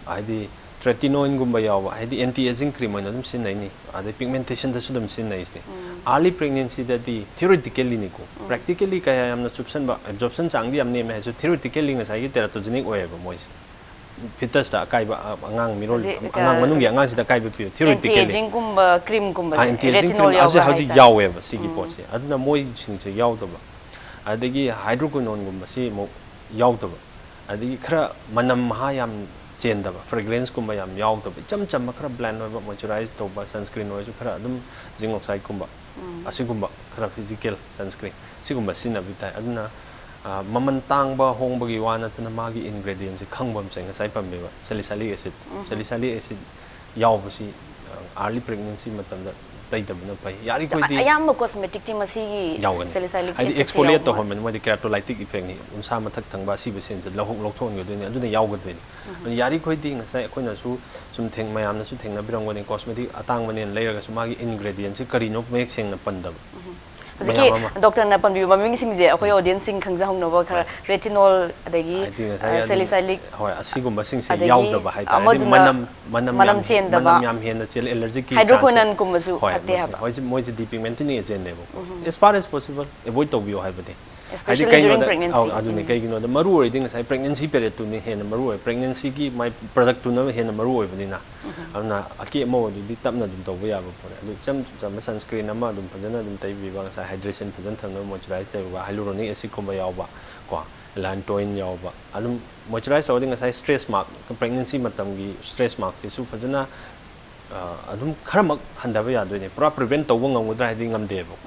ꯍꯥꯏꯗꯤ ꯇ꯭ꯔꯦꯇꯤꯅꯣꯏꯟꯒꯨꯝꯕ ꯌꯥꯎꯕ, ꯍꯥꯏꯗꯤ ꯑꯦꯟꯇꯤ ꯑꯦꯖꯤꯡ ꯀ꯭ꯔꯤꯝ ꯑꯣꯏꯅ ꯑꯗꯨꯝ ꯁꯤꯖꯤꯟꯅꯩꯅꯤ, ꯑꯗꯩ ꯄꯤꯒꯃꯦꯟꯇꯦꯁꯟꯗꯁꯨ ꯑꯗꯨꯝ ꯁꯤꯖꯤꯟꯅꯩꯁꯦ꯫ ꯑꯥꯔꯂꯤ ꯄ꯭ꯔꯦꯒꯅꯦꯟꯁꯤꯗꯗꯤ ꯊꯤꯑꯣꯔꯤꯇꯤꯀꯦꯜꯂꯤꯅꯤꯀꯣ, ꯄ꯭ꯔꯦꯛꯇꯤꯀꯦꯜꯂꯤ ꯀꯌꯥ ꯌꯥꯝꯅ ꯆꯨꯞꯁꯟꯕ, ꯑꯦꯕꯖꯣꯔꯞꯁꯟ ꯆꯥꯡꯗꯤ ꯌꯥꯝ ꯅꯦꯝꯃꯦ ꯍꯥꯏꯁꯨ, ꯊꯤꯑꯣꯔꯤꯇꯤꯀꯦꯜꯂꯤ ꯉꯁꯥꯏꯒꯤ ꯇꯦꯔꯥꯇꯣꯖꯦꯅꯤꯛ ꯑꯣꯏꯌꯦꯕ ꯃꯣꯏꯁꯦ꯫ ꯐꯤꯇꯁꯇ ꯑꯀꯥꯏꯕ, ꯑ, ꯑꯉꯥꯡ ꯃꯤꯔꯣꯜ, ꯍꯧꯖꯤꯛ, ꯑꯉꯥꯡ ꯑ, ꯃꯅꯨꯡꯒꯤ ꯑꯉꯥꯡꯁꯤꯗ ꯑꯀꯥꯏꯕ ꯄꯤꯕ ꯑꯦꯟꯇꯤ ꯊꯤꯑꯣꯔꯤꯇꯤꯀꯦꯜꯂꯤ꯫ ꯑꯦꯖꯤꯡꯒꯨꯝꯕ ꯀ꯭ꯔꯤꯝꯒꯨꯝꯕꯁꯦ ꯑꯦꯟꯇꯤ ꯑꯦꯖꯤꯡ ꯔꯦꯇꯤꯅꯣꯜ ꯀ꯭ꯔꯤꯝ, ꯍꯧꯖꯤꯛ ꯌꯥꯎꯕ ꯍꯧꯖꯤꯛ ꯍꯥꯏꯇꯥꯔꯦ꯫ ꯌꯥꯎꯋꯦꯕ ꯁꯤꯒꯤ ꯎꯝ꯫ ꯄꯣꯠꯁꯦ꯫ ꯑꯗꯨꯅ ꯃꯣꯏꯁꯤꯡꯁꯦ ꯌꯥꯎꯗꯕ, ꯑꯗꯒꯤ ꯍꯥꯏꯗ꯭ꯔꯣꯀ꯭ꯋꯤꯅꯣꯟꯒꯨꯝꯕꯁꯤ ꯑꯃꯨꯛ ꯌꯥꯎꯗꯕ, ꯑꯗꯒꯤ ꯈꯔ ꯃꯅꯝ ꯃꯍꯥ ꯌꯥꯝ ꯆꯦꯟꯗꯕ, ꯐ꯭ꯔꯦꯒ꯭ꯔꯦꯟꯁꯀꯨꯝꯕ ꯌꯥꯝ ꯌꯥꯎꯗꯕ, ꯏꯆꯝ ꯆꯝꯕ, ꯈꯔ ꯕ꯭ꯂꯦꯟ ꯑꯣꯏꯕ, ꯃꯣꯏꯆꯔꯥꯏꯖ ꯇꯧꯕ ꯁꯟꯁꯀ꯭ꯔꯤꯟ ꯑꯣꯏꯔꯁꯨ ꯈꯔ ꯑꯗꯨꯝ zinc oxide ꯀꯨꯝꯕ, ꯑꯁꯤꯒꯨꯝꯕ ꯈꯔ ꯐꯤꯖꯤꯀꯦꯜ ꯁꯟꯁꯀ꯭ꯔꯤꯟ ꯁꯤꯒꯨꯝꯕ ꯁꯤꯖꯤꯟꯅꯕꯤ ꯇꯥꯏ꯫ ꯑꯗꯨꯅ, ꯑ, ꯃꯃꯜ ꯇꯥꯡꯕ ꯍꯣꯡꯕꯒꯤ ꯋꯥ ꯅꯠꯇꯅ ꯃꯥꯒꯤ ꯏꯟꯒ꯭ꯔꯦꯗꯤꯌꯦꯟꯁꯤ ꯈꯪꯕ ꯑꯃ ꯆꯪꯉꯦ꯫ ꯉꯁꯥꯏ ꯄꯟꯕꯤꯕ ꯁꯦꯂꯤꯁꯥꯏꯂꯤꯛ ꯑꯦꯁꯤꯠ, ꯁꯦꯂꯤꯁꯥꯏꯂꯤꯛ ꯑꯦꯁꯤꯠ ꯌꯥꯎꯕꯁꯤ, ꯑ, ꯑꯥꯔꯂꯤ ꯄ꯭ꯔꯦꯒꯅꯦꯟꯁꯤ ꯃꯇꯝꯗ ꯇꯩꯗꯕꯅ ꯐꯩ꯫ ꯌꯥꯔꯤꯈꯣꯏꯗꯤ ꯑꯌꯥꯝꯕ ꯀꯣꯁꯃꯦꯇꯤꯛꯇꯤ ꯃꯁꯤꯒꯤ ꯌꯥꯎꯒꯅꯤ꯫ ꯁꯦꯂꯤꯁꯥꯏꯂꯤꯛ ꯍꯥꯏꯗꯤ ꯑꯦꯁꯤꯠꯁꯦ ꯑꯦꯛꯁꯐꯣꯂꯤꯌꯦꯠ ꯌꯥꯎꯕ ꯇꯧꯍꯟꯕꯅꯤ, ꯃꯣꯏꯗꯤ ꯀꯦꯔꯥꯇꯣꯂꯥꯏꯇꯤꯛ ꯏꯐꯦꯛꯅꯤ, ꯎꯟꯁꯥ ꯃꯊꯛ ꯊꯪꯕ ꯑꯁꯤꯕꯁꯤꯡꯁꯦ ꯂꯧꯍꯣꯛ ꯂꯧꯊꯣꯛꯍꯟꯒꯗꯣꯏꯅꯤ, ꯑꯗꯨꯅ ꯌꯥꯎꯒꯗꯣꯏꯅꯤ꯫ ꯑꯗꯨꯅ ꯌꯥꯔꯤꯈꯣꯏꯗꯤ ꯉꯁꯥꯏ ꯑꯩꯈꯣꯏꯅꯁꯨ ꯁꯨꯝ ꯊꯦꯡ-, ꯃꯌꯥꯝꯅꯁꯨ ꯊꯦꯡꯅꯕꯤꯔꯝꯒꯅꯤ, ꯀꯣꯁꯃꯦꯇꯤꯛ ꯑꯇꯥꯡꯕꯅꯦꯅ ꯂꯩꯔꯒꯁꯨ ꯃꯥꯒꯤ ꯏꯟꯒ꯭ꯔꯦꯗꯤꯌꯦꯟꯁꯤ ꯀꯔꯤꯅꯣ ꯃꯌꯦꯛ ꯁꯦꯡꯅ ꯄꯟꯗꯕ꯫ ꯍꯧꯖꯤꯛꯀꯤ ꯃꯌꯥꯝ ꯑꯃ꯫ ꯗꯣꯛꯇꯔꯅ ꯄꯟꯕꯤꯕ ꯃꯃꯤꯡꯁꯤꯡꯁꯦ ꯑꯩꯈꯣꯏ ꯑꯣꯗꯤꯌꯦꯟꯁꯁꯤꯡ ꯈꯪꯖꯍꯧꯅꯕ ꯈꯔ, ꯔꯦꯇꯤꯅꯣꯜ, ꯑꯗꯒꯤ ꯍꯥꯏꯗꯤ ꯉꯁꯥꯏ ꯑ, ꯑꯗꯨꯝ, ꯁꯦꯂꯤꯁꯥꯏꯂꯤꯛ, ꯍꯣꯏ, ꯑꯁꯤꯒꯨꯝꯕꯁꯤꯡꯁꯦ ꯑꯗꯒꯤ ꯌꯥꯎꯗꯕ ꯍꯥꯏꯇꯥꯔꯦ꯫ ꯍꯥꯏꯗꯤ ꯑꯃꯗꯨꯅ ꯃꯅꯝ, ꯃꯅꯝ ꯃꯅꯝ ꯌꯥꯝ ꯍꯦ-, ꯆꯦꯟꯗꯕ, ꯃꯅꯝ ꯌꯥꯝ ꯍꯦꯟꯅ ꯆꯦꯜꯂꯦ, ꯑꯦꯂꯔꯖꯤꯛꯀꯤ ꯍꯥꯏꯗ꯭ꯔꯣꯀꯣꯅꯟ ꯆꯥꯡꯁꯦ꯫ ꯀꯨꯝꯕꯁꯨ ꯍꯣꯏ, ꯐꯠꯇꯦ ꯃꯁꯤ-, ꯍꯥꯏꯕ꯫ ꯍꯣꯏꯁꯦ, ꯃꯣꯏꯁꯦ ꯗꯤꯄꯤꯒꯃꯦꯟꯇꯤꯡ ꯑꯦꯖꯦꯟꯅꯦꯕꯀꯣ꯫ As far as possible ꯑꯦꯚꯣꯏꯗ ꯇꯧꯕꯤꯌꯣ ꯍꯥꯏꯕꯗꯤ꯫ ꯍꯥꯏꯗꯤ Especially during ꯀꯩꯒꯤꯅꯣꯗ, pregnancy. ꯑꯧ, ꯑꯗꯨꯅꯤ, ꯎꯝ꯫ ꯀꯩꯒꯤꯅꯣꯗ ꯃꯔꯨ ꯑꯣꯏꯔꯤꯗꯤ ꯉꯁꯥꯏ ꯄ꯭ꯔꯦꯒꯅꯦꯟꯁꯤ ꯄꯦꯔꯦꯠꯇꯨꯅꯤ ꯍꯦꯟꯅ ꯃꯔꯨ ꯑꯣꯏ, ꯄ꯭ꯔꯦꯒꯅꯦꯟꯁꯤꯒꯤ ꯃꯥꯏ ꯄ꯭ꯔꯗꯛꯇꯨꯅ ꯍꯦꯟꯅ ꯃꯔꯨ ꯑꯣꯏꯕꯅꯤꯅ꯫ ꯑꯗꯨꯅ ꯑꯀꯦ ꯑꯃꯧ ꯑꯗꯨꯗꯤ ꯇꯞꯅ ꯑꯗꯨꯝ ꯇꯧꯕ ꯌꯥꯕ ꯄꯣꯠꯅꯤ꯫ ꯑꯗꯨ ꯏꯆꯝ ꯆꯝꯕ ꯁꯟꯁꯀ꯭ꯔꯤꯟ ꯑꯃ ꯑꯗꯨꯝ ꯐꯖꯅ ꯑꯗꯨꯝ ꯇꯩꯕꯤꯕ, ꯉꯁꯥꯏ ꯍꯥꯏꯗ꯭ꯔꯦꯁꯟ ꯐꯖꯅ ꯊꯝꯅꯕ, ꯃꯣꯏꯆꯔꯥꯏꯖ ꯇꯧꯕ, ꯍꯥꯏꯂꯨꯔꯣꯅꯤꯛ ꯑꯦꯁꯤꯠꯀꯨꯝꯕ ꯌꯥꯎꯕ ꯀꯣ, ꯑꯦꯂꯥꯟꯇꯣꯏꯟ ꯌꯥꯎꯕ꯫ ꯑꯗꯨꯝ ꯃꯣꯏꯆꯔꯥꯏꯖ ꯇꯧꯔꯗꯤ ꯉꯁꯥꯏ ꯁ꯭ꯇ꯭ꯔꯦꯁ ꯃꯥꯔꯛ, ꯄ꯭ꯔꯦꯒꯅꯦꯟꯁꯤ ꯃꯇꯝꯒꯤ ꯁ꯭ꯇ꯭ꯔꯦꯁ ꯃꯥꯔꯛꯁꯤꯁꯨ ꯐꯖꯅ, ꯑ, ꯑꯗꯨꯝ ꯈꯔꯃꯛ ꯍꯟꯊꯕ ꯌꯥꯗꯣꯏꯅꯦ꯫ ꯄꯨꯔꯥ ꯄ꯭ꯔꯤꯚꯦꯟ ꯇꯧꯕ ꯉꯝꯒꯗ꯭ꯔꯥ ꯍꯥꯏꯗꯤ ꯉꯝꯗꯦꯕꯀꯣ꯫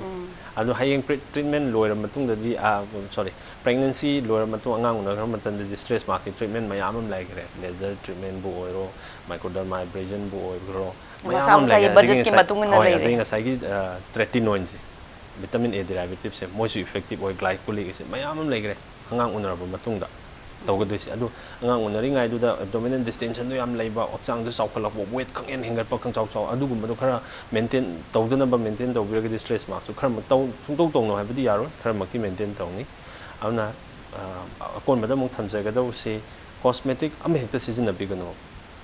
ꯑꯗꯣ ꯍꯌꯦꯡ ꯄ꯭ꯔꯦ-, ꯇ꯭ꯔꯤꯠꯃꯦꯟ ꯂꯣꯏꯔ ꯃꯇꯨꯡꯗꯗꯤ, ꯑ, ꯁꯣꯔꯤ, ꯄ꯭ꯔꯦꯒꯅꯦꯟꯁꯤ ꯂꯣꯏꯔ ꯃꯇꯨꯡ ꯑꯉꯥꯡ ꯎꯅꯈ꯭ꯔ ꯃꯇꯝꯗꯗꯤ ꯁ꯭ꯇ꯭ꯔꯦꯁ ꯃꯥꯔꯛꯀꯤ ꯇ꯭ꯔꯤꯠꯃꯦꯟ ꯃꯌꯥꯝ ꯑꯃ ꯂꯩꯈ꯭ꯔꯦ꯫ ꯂꯦꯖꯔ ꯇ꯭ꯔꯤꯠꯃꯦꯟꯕꯨ ꯑꯣꯏꯔꯣ, ꯃꯥꯏꯀ꯭ꯔꯣꯗꯔꯃꯥꯏꯕ꯭ꯔꯦꯖꯟꯕꯨ ꯑꯣꯏꯈ꯭ꯔꯣ, ꯃꯌꯥꯝ ꯃꯁꯥ ꯑꯃ ꯃꯁꯥꯒꯤ ꯂꯩꯈ꯭ꯔꯦ꯫ ꯑꯗꯒꯤ ꯕꯖꯦꯠꯀꯤ ꯉꯁꯥꯏ, ꯃꯇꯨꯡ ꯏꯟꯅ ꯍꯣꯏ, ꯂꯩꯔꯦ꯫ ꯑꯗꯒꯤ ꯉꯁꯥꯏꯒꯤ, ꯑ, ꯇ꯭ꯔꯦꯇꯤꯅꯣꯏꯟꯁꯦ, ꯚꯤꯇꯥꯃꯤꯟ ꯑꯦ ꯗꯦꯔꯥꯏꯚꯦꯇꯤꯚꯁꯦ, ꯃꯣꯏꯁꯨ ꯏꯐꯦꯛꯇꯤꯚ ꯑꯣꯏ, ꯒ꯭ꯂꯥꯏꯀꯣꯂꯤꯛ ꯑꯦꯁꯤꯠ ꯃꯌꯥꯝ ꯑꯃ ꯂꯩꯈ꯭ꯔꯦ꯫ ꯑꯉꯥꯡ ꯎꯅꯔꯕ ꯃꯇꯨꯡꯗ ꯇꯧꯒꯗꯣꯏꯁꯦ꯫ ꯑꯗꯨ ꯑꯉꯥꯡ ꯎꯅꯔꯤꯉꯩꯗꯨꯗ ꯑꯦꯕꯗꯣꯃꯤꯅꯦꯜ ꯗꯤꯁꯇꯦꯟꯁꯟꯗꯣ ꯌꯥꯝ ꯂꯩꯕ, ꯍꯛꯆꯥꯡꯗꯣ ꯆꯥꯎꯈꯠꯂꯛꯄ, ꯋꯦꯠ ꯈꯪꯍꯦꯟ ꯍꯦꯟꯒꯠꯄ, ꯈꯪꯆꯥꯎ ꯆꯥꯎ, ꯑꯗꯨꯒꯨꯝꯕꯗꯣ ꯈꯔ ꯃꯦꯟꯇꯦꯟ ꯇꯧꯗꯅꯕ, ꯃꯦꯟꯇꯦꯟ ꯇꯧꯕꯤꯔꯒꯗꯤ ꯁ꯭ꯇ꯭ꯔꯦꯁ ꯃꯥꯔꯛꯁꯨ ꯈꯔꯃꯛ ꯇꯧ-, ꯁꯨꯡꯇꯧ ꯇꯧꯅꯣ ꯍꯥꯏꯕꯗꯤ ꯌꯥꯔꯣꯏ, ꯈꯔꯃꯛꯇꯤ ꯃꯦꯟꯇꯦꯟ ꯇꯧꯅꯤ꯫ ꯑꯗꯨꯅ, ꯑ, ꯑꯀꯣꯟꯕꯗ ꯑꯃꯨꯛ ꯊꯝꯖꯒꯗꯧꯕꯁꯤ, ꯀꯣꯁꯃꯦꯇꯤꯛ ꯑꯃꯍꯦꯛꯇ ꯁꯤꯖꯤꯟꯅꯕꯤꯒꯅꯨ꯫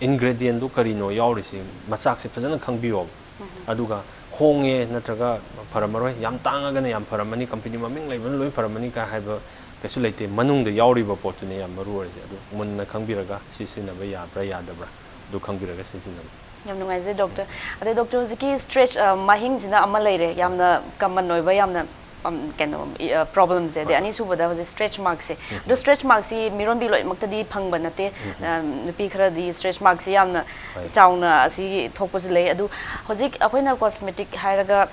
ꯏꯟꯒ꯭ꯔꯦꯗꯤꯌꯦꯟꯗꯨ ꯀꯔꯤꯅꯣ ꯌꯥꯎꯔꯤꯁꯤ, ꯃꯆꯥꯛꯁꯦ ꯐꯖꯅ ꯈꯪꯕꯤꯌꯣꯕ꯫ ꯑꯗꯨꯒ ꯍꯣꯡꯉꯦ ꯅꯠꯇ꯭ꯔꯒ ꯐꯔꯝꯃꯔꯣꯏ, ꯌꯥꯝ ꯇꯥꯡꯉꯒꯅ ꯌꯥꯝ ꯐꯔꯝꯃꯅꯤ, ꯀꯝꯄꯅꯤ ꯃꯃꯤꯡ ꯂꯩꯕꯅ ꯂꯣꯏ ꯐꯔꯝꯃꯅꯤ ꯀꯥꯏ ꯍꯥꯏꯕ ꯀꯩꯁꯨ ꯂꯩꯇꯦ꯫ ꯃꯅꯨꯡꯗ ꯌꯥꯎꯔꯤꯕ ꯄꯣꯠꯇꯨꯅꯦ ꯌꯥꯝ ꯃꯔꯨ ꯑꯣꯏꯔꯤꯁꯦ꯫ ꯑꯗꯨ ꯃꯨꯟꯅ ꯈꯪꯕꯤꯔꯒ ꯁꯤ ꯁꯤꯖꯤꯟꯅꯕ ꯌꯥꯕ꯭ꯔꯥ ꯌꯥꯗꯕ꯭ꯔꯥ ꯑꯗꯨ ꯈꯪꯕꯤꯔꯒ ꯁꯤꯖꯤꯟꯅꯕ꯫ ꯌꯥꯝ ꯅꯨꯡꯉꯥꯏꯖꯩ ꯗꯣꯛꯇꯔ꯫ ꯑꯗꯩ ꯗꯣꯛꯇꯔ, ꯍꯧꯖꯤꯛꯀꯤ ꯁ꯭ꯇ꯭ꯔꯦꯁ ꯃꯍꯤꯡꯁꯤꯅ ꯑꯃ ꯂꯩꯔꯦ, ꯌꯥꯝꯅ ꯀꯃꯟ ꯑꯣꯏꯕ, ꯌꯥꯝꯅ ꯀꯩꯅꯣ ꯄ꯭ꯔꯣꯕ꯭ꯂꯦꯝꯁꯦ꯫ ꯑꯗꯩ ꯑꯅꯤꯁꯨꯕꯗ ꯍꯧꯖꯤꯛ ꯁ꯭ꯇ꯭ꯔꯦꯁ ꯃꯥꯔꯛꯁꯦ꯫ ꯑꯗꯣ ꯁ꯭ꯇ꯭ꯔꯦꯁ ꯃꯥꯔꯛꯁꯤ ꯃꯤꯔꯣꯟꯕꯤ ꯂꯣꯏꯅꯃꯛꯇꯗꯤ ꯐꯪꯕ ꯅꯠꯇꯦ꯫ ꯅꯨꯄꯤ ꯈꯔꯗꯤ ꯁ꯭ꯇ꯭ꯔꯦꯁ ꯃꯥꯔꯛꯁꯤ ꯌꯥꯝꯅ ꯆꯥꯎꯅ ꯑꯁꯤ ꯊꯣꯛꯄꯁꯨ ꯂꯩ꯫ ꯑꯗꯨ ꯍꯧꯖꯤꯛ ꯑꯩꯈꯣꯏꯅ ꯀꯣꯁꯃꯦꯇꯤꯛ ꯍꯥꯏꯔꯒ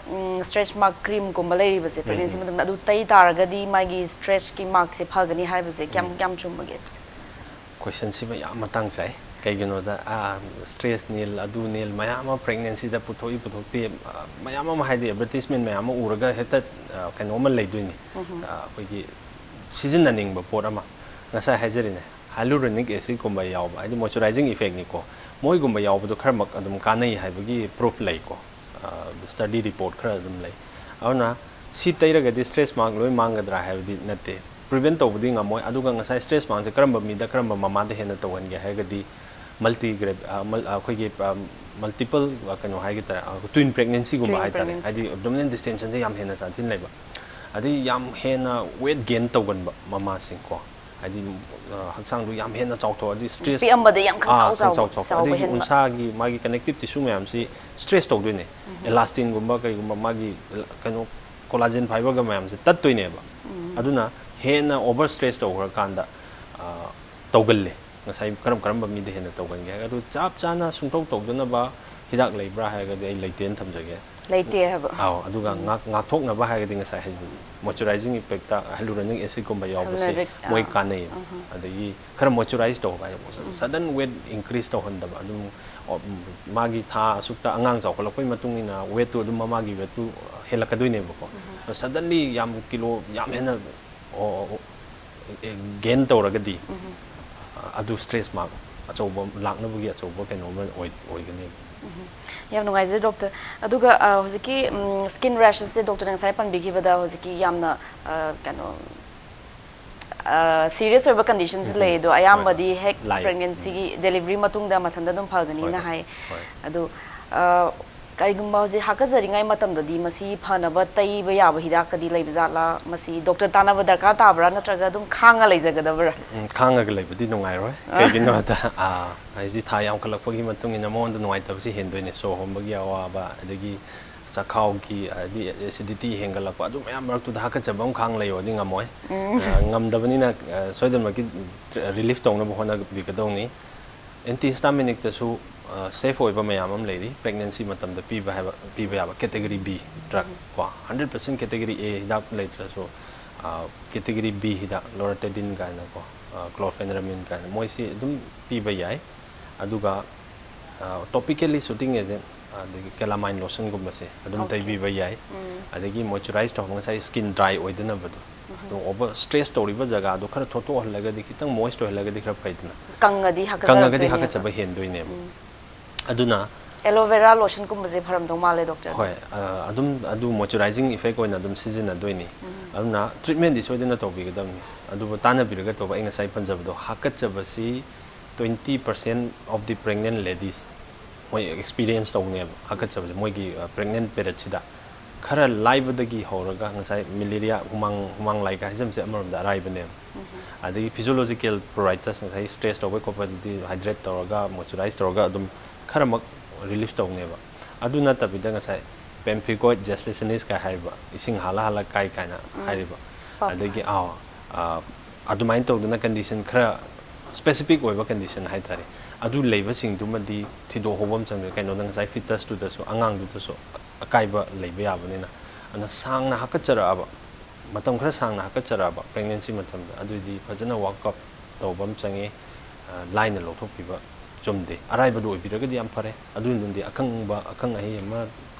ꯁ꯭ꯇ꯭ꯔꯦꯁ ꯃꯥꯔꯛ ꯀ꯭ꯔꯤꯝꯒꯨꯝꯕ ꯂꯩꯔꯤꯕꯁꯦ, ꯄ꯭ꯔꯦꯒꯅꯦꯟꯁꯤ ꯃꯇꯝꯗ ꯑꯗꯨ ꯇꯩ ꯇꯥꯔꯒꯗꯤ ꯃꯥꯒꯤ ꯁ꯭ꯇ꯭ꯔꯦꯁꯀꯤ ꯃꯥꯔꯛꯁꯦ ꯐꯒꯅꯤ ꯍꯥꯏꯕꯁꯦ ꯀꯌꯥꯝ ꯀꯌꯥꯝ ꯆꯨꯝꯕꯒꯦ? ꯀꯣꯏꯁꯟꯁꯤꯃ ꯌꯥꯝ ꯃꯇꯥꯡ ꯆꯥꯏ꯫ ꯀꯩꯒꯤꯅꯣꯗ ꯁ꯭ꯇ꯭ꯔꯦꯁ ꯅꯤꯜ, ꯑꯗꯨ ꯅꯤꯜ, ꯃꯌꯥꯝ ꯑꯃ ꯄ꯭ꯔꯦꯒꯅꯦꯟꯁꯤꯗ ꯄꯨꯊꯣꯛꯏ ꯄꯨꯊꯣꯛꯇꯦ, ꯃꯌꯥꯝ ꯑꯃ, ꯍꯥꯏꯗꯤ ꯑꯦꯗꯚꯔꯇꯤꯁꯃꯦꯟ ꯃꯌꯥꯝ ꯑꯃ ꯎꯔꯒ ꯍꯦꯛꯇ ꯀꯩꯅꯣ ꯑꯃ ꯂꯩꯗꯣꯏꯅꯤ꯫ ꯑꯩꯈꯣꯏꯒꯤ ꯁꯤꯖꯤꯟꯅꯅꯤꯡꯕ ꯄꯣꯠ ꯑꯃ, ꯉꯁꯥꯏ ꯍꯥꯏꯖꯔꯤꯅꯦ, ꯍꯥꯏꯂꯨꯔꯣꯅꯤꯛ ꯑꯦꯁꯤꯠꯀꯨꯝꯕ ꯌꯥꯎꯕ, ꯍꯥꯏꯗꯤ ꯃꯣꯏꯆꯔꯥꯏꯖꯤꯡ ꯏꯐꯦꯛꯅꯤꯀꯣ, ꯃꯣꯏꯒꯨꯝꯕ ꯌꯥꯎꯕꯗꯣ ꯈꯔꯃꯛ ꯑꯗꯨꯝ ꯀꯥꯟꯅꯩ ꯍꯥꯏꯕꯒꯤ ꯄ꯭ꯔꯨꯐ ꯂꯩꯀꯣ꯫ ꯁ꯭ꯇꯗꯤ ꯔꯤꯄꯣꯔꯠ ꯈꯔ ꯑꯗꯨꯝ ꯂꯩ꯫ ꯑꯗꯨꯅ ꯁꯤ ꯇꯩꯔꯒꯗꯤ ꯁ꯭ꯇ꯭ꯔꯦꯁ ꯃꯥꯔꯛ ꯂꯣꯏ ꯃꯥꯡꯒꯗ꯭ꯔꯥ ꯍꯥꯏꯕꯗꯤ ꯅꯠꯇꯦ꯫ ꯄ꯭ꯔꯤꯚꯦꯟ ꯇꯧꯕꯗꯤ ꯉꯝꯃꯣꯏ꯫ ꯑꯗꯨꯒ ꯉꯁꯥꯏ ꯁ꯭ꯇ꯭ꯔꯦꯁ ꯃꯥꯔꯛꯁꯦ ꯀꯔꯝꯕ ꯃꯤꯗ, ꯀꯔꯝꯕ ꯃꯃꯥꯗ ꯍꯦꯟꯅ ꯇꯧꯍꯟꯒꯦ ꯍꯥꯏꯔꯒꯗꯤ, ꯃꯜꯇꯤ ꯒ꯭ꯔꯦꯞ ꯑꯩꯈꯣꯏꯒꯤ ꯃꯜꯇꯤꯄꯜ ꯀꯩꯅꯣ ꯍꯥꯏꯒꯗ꯭ꯔꯥ, ꯇ꯭ꯋꯤꯟ ꯄ꯭ꯔꯦꯒꯅꯦꯟꯁꯤꯒꯨꯝꯕ ꯍꯥꯏꯇꯥꯔꯦ꯫ ꯍꯥꯏꯗꯤ ꯑꯦꯕꯗꯣꯃꯤꯅꯦꯜ ꯗꯤꯁꯇꯦꯟꯁꯟꯁꯦ ꯌꯥꯝ ꯍꯦꯟꯅ ꯁꯥꯊꯤꯅ ꯂꯩꯕ, ꯑꯗꯩ ꯌꯥꯝ ꯍꯦꯟꯅ ꯋꯦꯠ ꯒꯦꯟ ꯇꯧꯒꯟꯕ ꯃꯃꯥꯁꯤꯡꯀꯣ, ꯍꯥꯏꯗꯤ ꯍꯛꯆꯥꯡꯗꯣ ꯌꯥꯝ ꯍꯦꯟꯅ ꯆꯥꯎꯊꯣꯛꯑꯗꯤ ꯁ꯭ꯇ꯭ꯔꯦꯁ ꯄꯤꯛꯑꯝꯕꯗ ꯌꯥꯝ ꯈꯪꯆꯥꯎ ꯆꯥꯎ- ꯆꯥꯎꯊꯣꯛꯄ, ꯆꯥꯎꯕ ꯑꯗꯒꯤ ꯍꯦꯟꯕ꯫ ꯎꯟꯁꯥꯒꯤ ꯃꯥꯒꯤ ꯀꯅꯦꯛꯇꯤꯞ ꯇꯤꯁꯨ ꯃꯌꯥꯝꯁꯤ ꯁ꯭ꯇ꯭ꯔꯦꯁ ꯇꯧꯗꯣꯏꯅꯦ꯫ ꯑꯦꯂꯥꯁꯇꯤꯟꯒꯨꯝꯕ ꯀꯩꯒꯨꯝꯕ ꯃꯥꯒꯤ ꯀꯩꯅꯣ ꯀꯣꯂꯥꯖꯦꯟ ꯐꯥꯏꯕꯔꯒ ꯃꯌꯥꯝꯁꯦ ꯇꯠꯇꯣꯏꯅꯦꯕ꯫ ꯑꯗꯨꯅ ꯍꯦꯟꯅ ꯑꯣꯚꯔ ꯁ꯭ꯇ꯭ꯔꯦꯁ ꯇꯧꯈ꯭ꯔꯀꯥꯟꯗ ꯇꯧꯒꯜꯂꯦ꯫ ꯉꯁꯥꯏ ꯀꯔꯝ ꯀꯔꯝꯕ ꯃꯤꯗ ꯍꯦꯟꯅ ꯇꯧꯒꯟꯒꯦ ꯍꯥꯏꯔꯒ, ꯑꯗꯨ ꯆꯞ ꯆꯥꯅ ꯁꯨꯡꯇꯧ ꯇꯧꯗꯅꯕ ꯍꯤꯗꯥꯛ ꯂꯩꯕ꯭ꯔꯥ ꯍꯥꯏꯔꯒꯗꯤ ꯑꯩ ꯂꯩꯇꯦꯅ ꯊꯝꯖꯒꯦ꯫ ꯂꯩꯇꯦ ꯍꯥꯏꯕ꯫ ꯑꯥꯎ, ꯑꯗꯨꯒ ꯉꯥꯛ- ꯉꯥꯛꯊꯣꯛꯅꯕ ꯍꯥꯏꯔꯒꯗꯤ ꯉꯁꯥꯏ ꯍꯥꯏꯕꯗꯤ ꯃꯣꯏꯆꯔꯥꯏꯖꯤꯡ ꯏꯐꯦꯛꯇ ꯍꯥꯏꯂꯨꯔꯣꯅꯤꯛ ꯑꯦꯁꯤꯠꯀꯨꯝꯕ ꯌꯥꯎꯕꯁꯦ Hyaluronic, ꯃꯣꯏ ꯑꯥ꯫ ꯀꯥꯟꯅꯩꯌꯦꯕ꯫ ꯑꯗꯒꯤ ꯈꯔ ꯃꯣꯏꯆꯔꯥꯏꯁ ꯇꯧꯕ ꯍꯥꯏꯕ, ꯁꯗꯟ ꯋꯦꯠ ꯏꯟꯀ꯭ꯔꯤꯁ ꯇꯧꯍꯟꯗꯕ꯫ ꯑꯗꯨꯝ ꯃꯥꯒꯤ ꯊꯥ ꯑꯁꯨꯛꯇ ꯑꯉꯥꯡ ꯆꯥꯎꯈꯠꯂꯛꯄꯒꯤ ꯃꯇꯨꯡ ꯏꯟꯅ ꯋꯦꯠꯇꯨ ꯑꯗꯨꯝ ꯃꯃꯥꯒꯤ ꯋꯦꯠꯇꯨ ꯍꯦꯜꯂꯛꯀꯗꯣꯏꯅꯦꯕꯀꯣ꯫ ꯁꯗꯟꯂꯤ ꯌꯥꯝ ꯀꯤꯂꯣ ꯌꯥꯝ ꯍꯦꯟꯅ ꯒꯦꯟ ꯇꯧꯔꯒꯗꯤ ꯑꯗꯨ ꯁ꯭ꯇ꯭ꯔꯦꯁ ꯃꯥꯔꯛ ꯑꯆꯧꯕ ꯂꯥꯛꯅꯕꯒꯤ ꯑꯆꯧꯕ ꯀꯩꯅꯣ ꯑꯃ ꯑꯣꯏ- ꯑꯣꯏꯒꯅꯦꯕ꯫ ꯌꯥꯝ ꯅꯨꯡꯉꯥꯏꯖꯩ ꯗꯣꯛꯇꯔ꯫ ꯑꯗꯨꯒ ꯑ, ꯍꯧꯖꯤꯛꯀꯤ ꯁ꯭ꯀꯤꯟ ꯔꯦꯁꯦꯁꯁꯦ ꯗꯣꯛꯇꯔꯅ ꯉꯁꯥꯏ ꯄꯟꯕꯤꯈꯤꯕꯗ ꯍꯧꯖꯤꯛꯀꯤ ꯌꯥꯝꯅ ꯑ, ꯀꯩꯅꯣ ꯁꯤꯔꯤꯌꯁ ꯑꯣꯏꯕ ꯀꯟꯗꯤꯁꯟꯁꯨ ꯂꯩ, ꯑꯗꯣ ꯑꯌꯥꯝꯕꯗꯤ ꯍꯦꯛ ꯂꯥꯏ- ꯄ꯭ꯔꯦꯒꯅꯦꯟꯁꯤꯒꯤ ꯗꯦꯂꯤꯚꯔꯤ ꯃꯇꯨꯡꯗ ꯃꯊꯟꯇ ꯑꯗꯨꯝ ꯐꯒꯅꯤꯅ ꯍꯣꯏ, ꯍꯥꯏ꯫ ꯍꯣꯏ꯫ ꯑꯗꯣ ꯑ, ꯀꯩꯒꯨꯝꯕ ꯍꯧꯖꯤꯛ ꯍꯥꯀꯠꯆꯔꯤꯉꯩ ꯃꯇꯝꯗꯗꯤ ꯃꯁꯤ ꯐꯅꯕ ꯇꯩꯕ ꯌꯥꯕ ꯍꯤꯗꯥꯛꯀꯗꯤ ꯂꯩꯕ ꯖꯥꯠꯂꯥ? ꯃꯁꯤ ꯗꯣꯛꯇꯔ ꯇꯥꯟꯅꯕ ꯗꯔꯀꯥꯔ ꯇꯥꯕ꯭ꯔꯥ, ꯅꯠꯇ꯭ꯔꯒ ꯑꯗꯨꯝ ꯈꯥꯡꯉ ꯂꯩꯖꯒꯗꯕ꯭ꯔꯥ? ꯎꯝ, ꯈꯥꯡꯉꯒ ꯂꯩꯕꯗꯤ ꯅꯨꯡꯉꯥꯏꯔꯣꯏ꯫ ꯀꯩꯒꯤꯅꯣ ꯍꯥꯏꯗ, ꯑꯥ, ꯍꯥꯏꯗꯤ ꯊꯥ ꯌꯥꯝꯈꯠꯂꯛꯄꯒꯤ ꯃꯇꯨꯡ ꯏꯟꯅ ꯃꯉꯣꯟꯗ ꯅꯨꯡꯉꯥꯏꯇꯕꯁꯤ ꯍꯦꯟꯗꯣꯏꯅꯦ꯫ ꯁꯣꯔ ꯍꯣꯟꯕꯒꯤ ꯑꯋꯥꯕ, ꯑꯗꯒꯤ ꯆꯥꯛꯈꯥꯎꯒꯤ, ꯍꯥꯏꯗꯤ ꯑꯦꯁꯤꯗꯤꯇꯤ ꯍꯦꯟꯒꯠꯂꯛꯄ, ꯑꯗꯨ ꯃꯌꯥꯝ ꯃꯔꯛꯇꯨꯗ ꯍꯥꯀꯠꯆꯕ ꯑꯃ ꯈꯥꯡ ꯂꯩꯌꯣꯗꯤ ꯉꯝꯃꯣꯏ꯫ ꯑ, ꯉꯝꯗꯕꯅꯤꯅ, ꯑ, ꯁꯣꯏꯗꯅꯃꯛꯀꯤ ꯔꯤꯂꯤꯐ ꯇꯧꯅꯕ ꯍꯣꯠꯅꯕꯤꯒꯗꯧꯅꯤ꯫ ꯑꯦꯟꯇꯤ ꯍꯤꯁꯇꯥꯃꯤꯅꯤꯛꯇꯁꯨ, ꯑ, ꯁꯦꯐ ꯑꯣꯏꯕ ꯃꯌꯥꯝ ꯑꯃ ꯂꯩꯔꯤ, ꯄ꯭ꯔꯦꯒꯅꯦꯟꯁꯤ ꯃꯇꯝꯗ ꯄꯤꯕ ꯍꯥꯏꯕ, ꯄꯤꯕ ꯌꯥꯕ ꯀꯦꯇꯦꯒꯣꯔꯤ ꯕꯤ ꯗ꯭ꯔꯒ ꯀꯣ, ꯍꯟꯗ꯭ꯔꯦꯠ ꯄꯥꯔꯁꯦꯟ ꯀꯦꯇꯦꯒꯣꯔꯤ ꯑꯦ ꯍꯤꯗꯥꯛ ꯂꯩꯇ꯭ꯔꯁꯨ, ꯑ, ꯀꯦꯇꯦꯒꯣꯔꯤ ꯕꯤ ꯍꯤꯗꯥꯛ, ꯂꯣꯔꯥꯇꯦꯗꯤꯟ ꯀꯥꯏꯅꯀꯣ, ꯑ, ꯀ꯭ꯂꯣꯔꯐꯦꯅꯔꯃꯤꯟ ꯀꯥꯏꯅ, ꯃꯣꯏꯁꯤ ꯑꯗꯨꯝ ꯄꯤꯕ ꯌꯥꯏ꯫ ꯑꯗꯨꯒ, ꯑ, ꯇꯣꯄꯤꯀꯦꯜꯂꯤ ꯁꯨꯇꯤꯡ ꯑꯦꯖꯦꯟ, ꯑꯗꯒꯤ ꯀꯦꯂꯥꯃꯥꯏꯟ ꯂꯣꯁꯟꯒꯨꯝꯕꯁꯦ ꯑꯗꯨꯝ Okay. ꯇꯩꯕꯤꯕ ꯌꯥꯏ꯫ ꯎꯝ. ꯑꯗꯒꯤ ꯃꯣꯏꯆꯔꯥꯏꯁ ꯇꯧꯕ, ꯉꯁꯥꯏ ꯁ꯭ꯀꯤꯟ ꯗ꯭ꯔꯥꯏ ꯑꯣꯏꯗꯅꯕꯗꯣ, ꯑꯗꯣ ꯑꯣꯚꯔ ꯁ꯭ꯇ꯭ꯔꯦꯁ ꯇꯧꯔꯤꯕ ꯖꯒꯥꯗꯣ ꯈꯔ ꯊꯣꯠꯇꯣꯛꯍꯜꯂꯒꯗꯤ, ꯈꯤꯇꯪ ꯃꯣꯏꯁ ꯑꯣꯏꯍꯜꯂꯒꯗꯤ ꯈꯔ ꯐꯩꯗꯅ꯫ ꯀꯪꯉꯗꯤ ꯀꯪꯉꯒꯗꯤ ꯍꯥꯀꯠꯆꯔꯛꯇꯣꯏꯅꯦꯕ꯫ ꯍꯥꯀꯠꯆꯕ ꯍꯦꯟꯗꯣꯏꯅꯦꯕ꯫ ꯑꯗꯨꯅ ꯑꯦꯂꯣꯚꯦꯔꯥ ꯂꯣꯁꯟꯒꯨꯝꯕꯁꯦ ꯐꯔꯝꯗꯧ ꯃꯥꯜꯂꯦ, ꯗꯣꯛꯇꯔ꯫ ꯍꯣꯏ, ꯑ, ꯑꯗꯨꯝ ꯑꯗꯨ ꯃꯣꯏꯆꯔꯥꯏꯖꯤꯡ ꯏꯐꯦꯛ ꯑꯣꯏꯅ ꯑꯗꯨꯝ ꯁꯤꯖꯤꯟꯅꯗꯣꯏꯅꯤ꯫ ꯑꯗꯨꯅ ꯇ꯭ꯔꯤꯠꯃꯦꯟꯗꯤ ꯁꯣꯏꯗꯅ ꯇꯧꯕꯤꯒꯗꯕꯅꯤ꯫ ꯑꯗꯨꯕꯨ ꯇꯥꯟꯅꯕꯤꯔꯒ ꯇꯧꯕ, ꯑꯩ ꯉꯁꯥꯏ ꯄꯟꯖꯕꯗꯣ, ꯍꯥꯀꯠꯆꯕꯁꯤ twenty percent of the pregnant ladies ꯃꯣꯏ ꯑꯦꯛꯁꯄꯤꯔꯤꯌꯦꯟꯁ ꯇꯧꯅꯦꯕ ꯍꯥꯀꯠꯆꯕꯁꯦ, ꯃꯣꯏꯒꯤ, ꯑ, ꯄ꯭ꯔꯦꯒꯅꯦꯟ ꯄꯦꯔꯦꯠꯁꯤꯗ꯫ ꯈꯔ ꯂꯥꯏꯕꯗꯒꯤ ꯍꯧꯔꯒ ꯉꯁꯥꯏ ꯃꯦꯂꯦꯔꯤꯌꯥ, ꯍꯨꯃꯥꯡ, ꯍꯨꯃꯥꯡ ꯂꯥꯏꯒ ꯍꯥꯏꯖꯕꯁꯦ ꯑꯃꯔꯣꯝꯗ ꯑꯔꯥꯏꯕꯅꯦꯕ꯫ ꯑꯗꯒꯤ ꯐꯤꯖꯣꯂꯣꯖꯤꯀꯦꯜ ꯄ꯭ꯔꯣꯔꯥꯏꯇꯁ, ꯉꯁꯥꯏ ꯁ꯭ꯇ꯭ꯔꯦꯁ ꯇꯧꯕꯩ ꯈꯣꯠꯄꯗꯨꯗꯤ ꯍꯥꯏꯗ꯭ꯔꯦꯠ ꯇꯧꯔꯒ, ꯃꯣꯏꯆꯔꯥꯏꯁ ꯇꯧꯔꯒ ꯑꯗꯨꯝ ꯈꯔꯃꯛ ꯔꯤꯂꯤꯐ ꯇꯧꯅꯦꯕ꯫ ꯑꯗꯨ ꯅꯠꯇꯕꯤꯗ ꯉꯁꯥꯏ ꯄꯦꯝꯐꯤꯀꯣꯏꯗ ꯖꯦꯁꯇꯦꯁꯤꯅꯤꯁ ꯀꯥꯏ ꯍꯥꯏꯔꯤꯕ, ꯏꯁꯤꯡ ꯍꯥꯜꯂ ꯍꯥꯜꯂ ꯀꯥꯏ ꯀꯥꯏꯅ ꯍꯥꯏꯔꯤꯕ, ꯄꯝ ꯑꯗꯒꯤ, ꯑꯥ, ꯑꯥ, ꯑꯗꯨꯃꯥꯏꯅ ꯇꯧꯗꯅ ꯀꯟꯗꯤꯁꯟ ꯈꯔ ꯁ꯭ꯄꯦꯁꯤꯐꯤꯛ ꯑꯣꯏꯕ ꯀꯟꯗꯤꯁꯟ ꯍꯥꯏꯇꯥꯔꯦ, ꯑꯗꯨ ꯂꯩꯕꯁꯤꯡꯗꯨꯃꯗꯤ ꯊꯤꯗꯣꯛꯍꯧꯕ ꯑꯃ ꯆꯪꯗ꯭ꯔꯦ꯫ ꯀꯩꯅꯣꯗ ꯉꯁꯥꯏ ꯐꯤꯇꯁꯇꯨꯗꯁꯨ, ꯑꯉꯥꯡꯗꯨꯗꯁꯨ ꯑꯀꯥꯏꯕ ꯂꯩꯕ ꯌꯥꯕꯅꯤꯅ꯫ ꯑꯗꯨꯅ ꯁꯥꯡꯅ ꯍꯥꯀꯠꯆꯔꯛꯑꯕ, ꯃꯇꯝ ꯈꯔ ꯁꯥꯡꯅ ꯍꯥꯀꯠꯆꯔꯛꯑꯕ ꯄ꯭ꯔꯦꯒꯅꯦꯟꯁꯤ ꯃꯇꯝꯗ, ꯑꯗꯨꯏꯗꯤ ꯐꯖꯅ ꯋꯥꯛꯑꯞ ꯇꯧꯕ ꯑꯃ ꯆꯪꯉꯤ꯫ ꯑ, ꯂꯥꯏꯅ ꯂꯧꯊꯣꯛꯄꯤꯕ ꯆꯨꯝꯗꯦ꯫ ꯑꯔꯥꯏꯕꯗꯨ ꯑꯣꯏꯕꯤꯔꯒꯗꯤ ꯌꯥꯝ ꯐꯔꯦ, ꯑꯗꯨ ꯅꯠꯇꯗꯤ ꯑꯈꯪꯕ, ꯑꯈꯪ ꯑꯍꯩ ꯑꯃ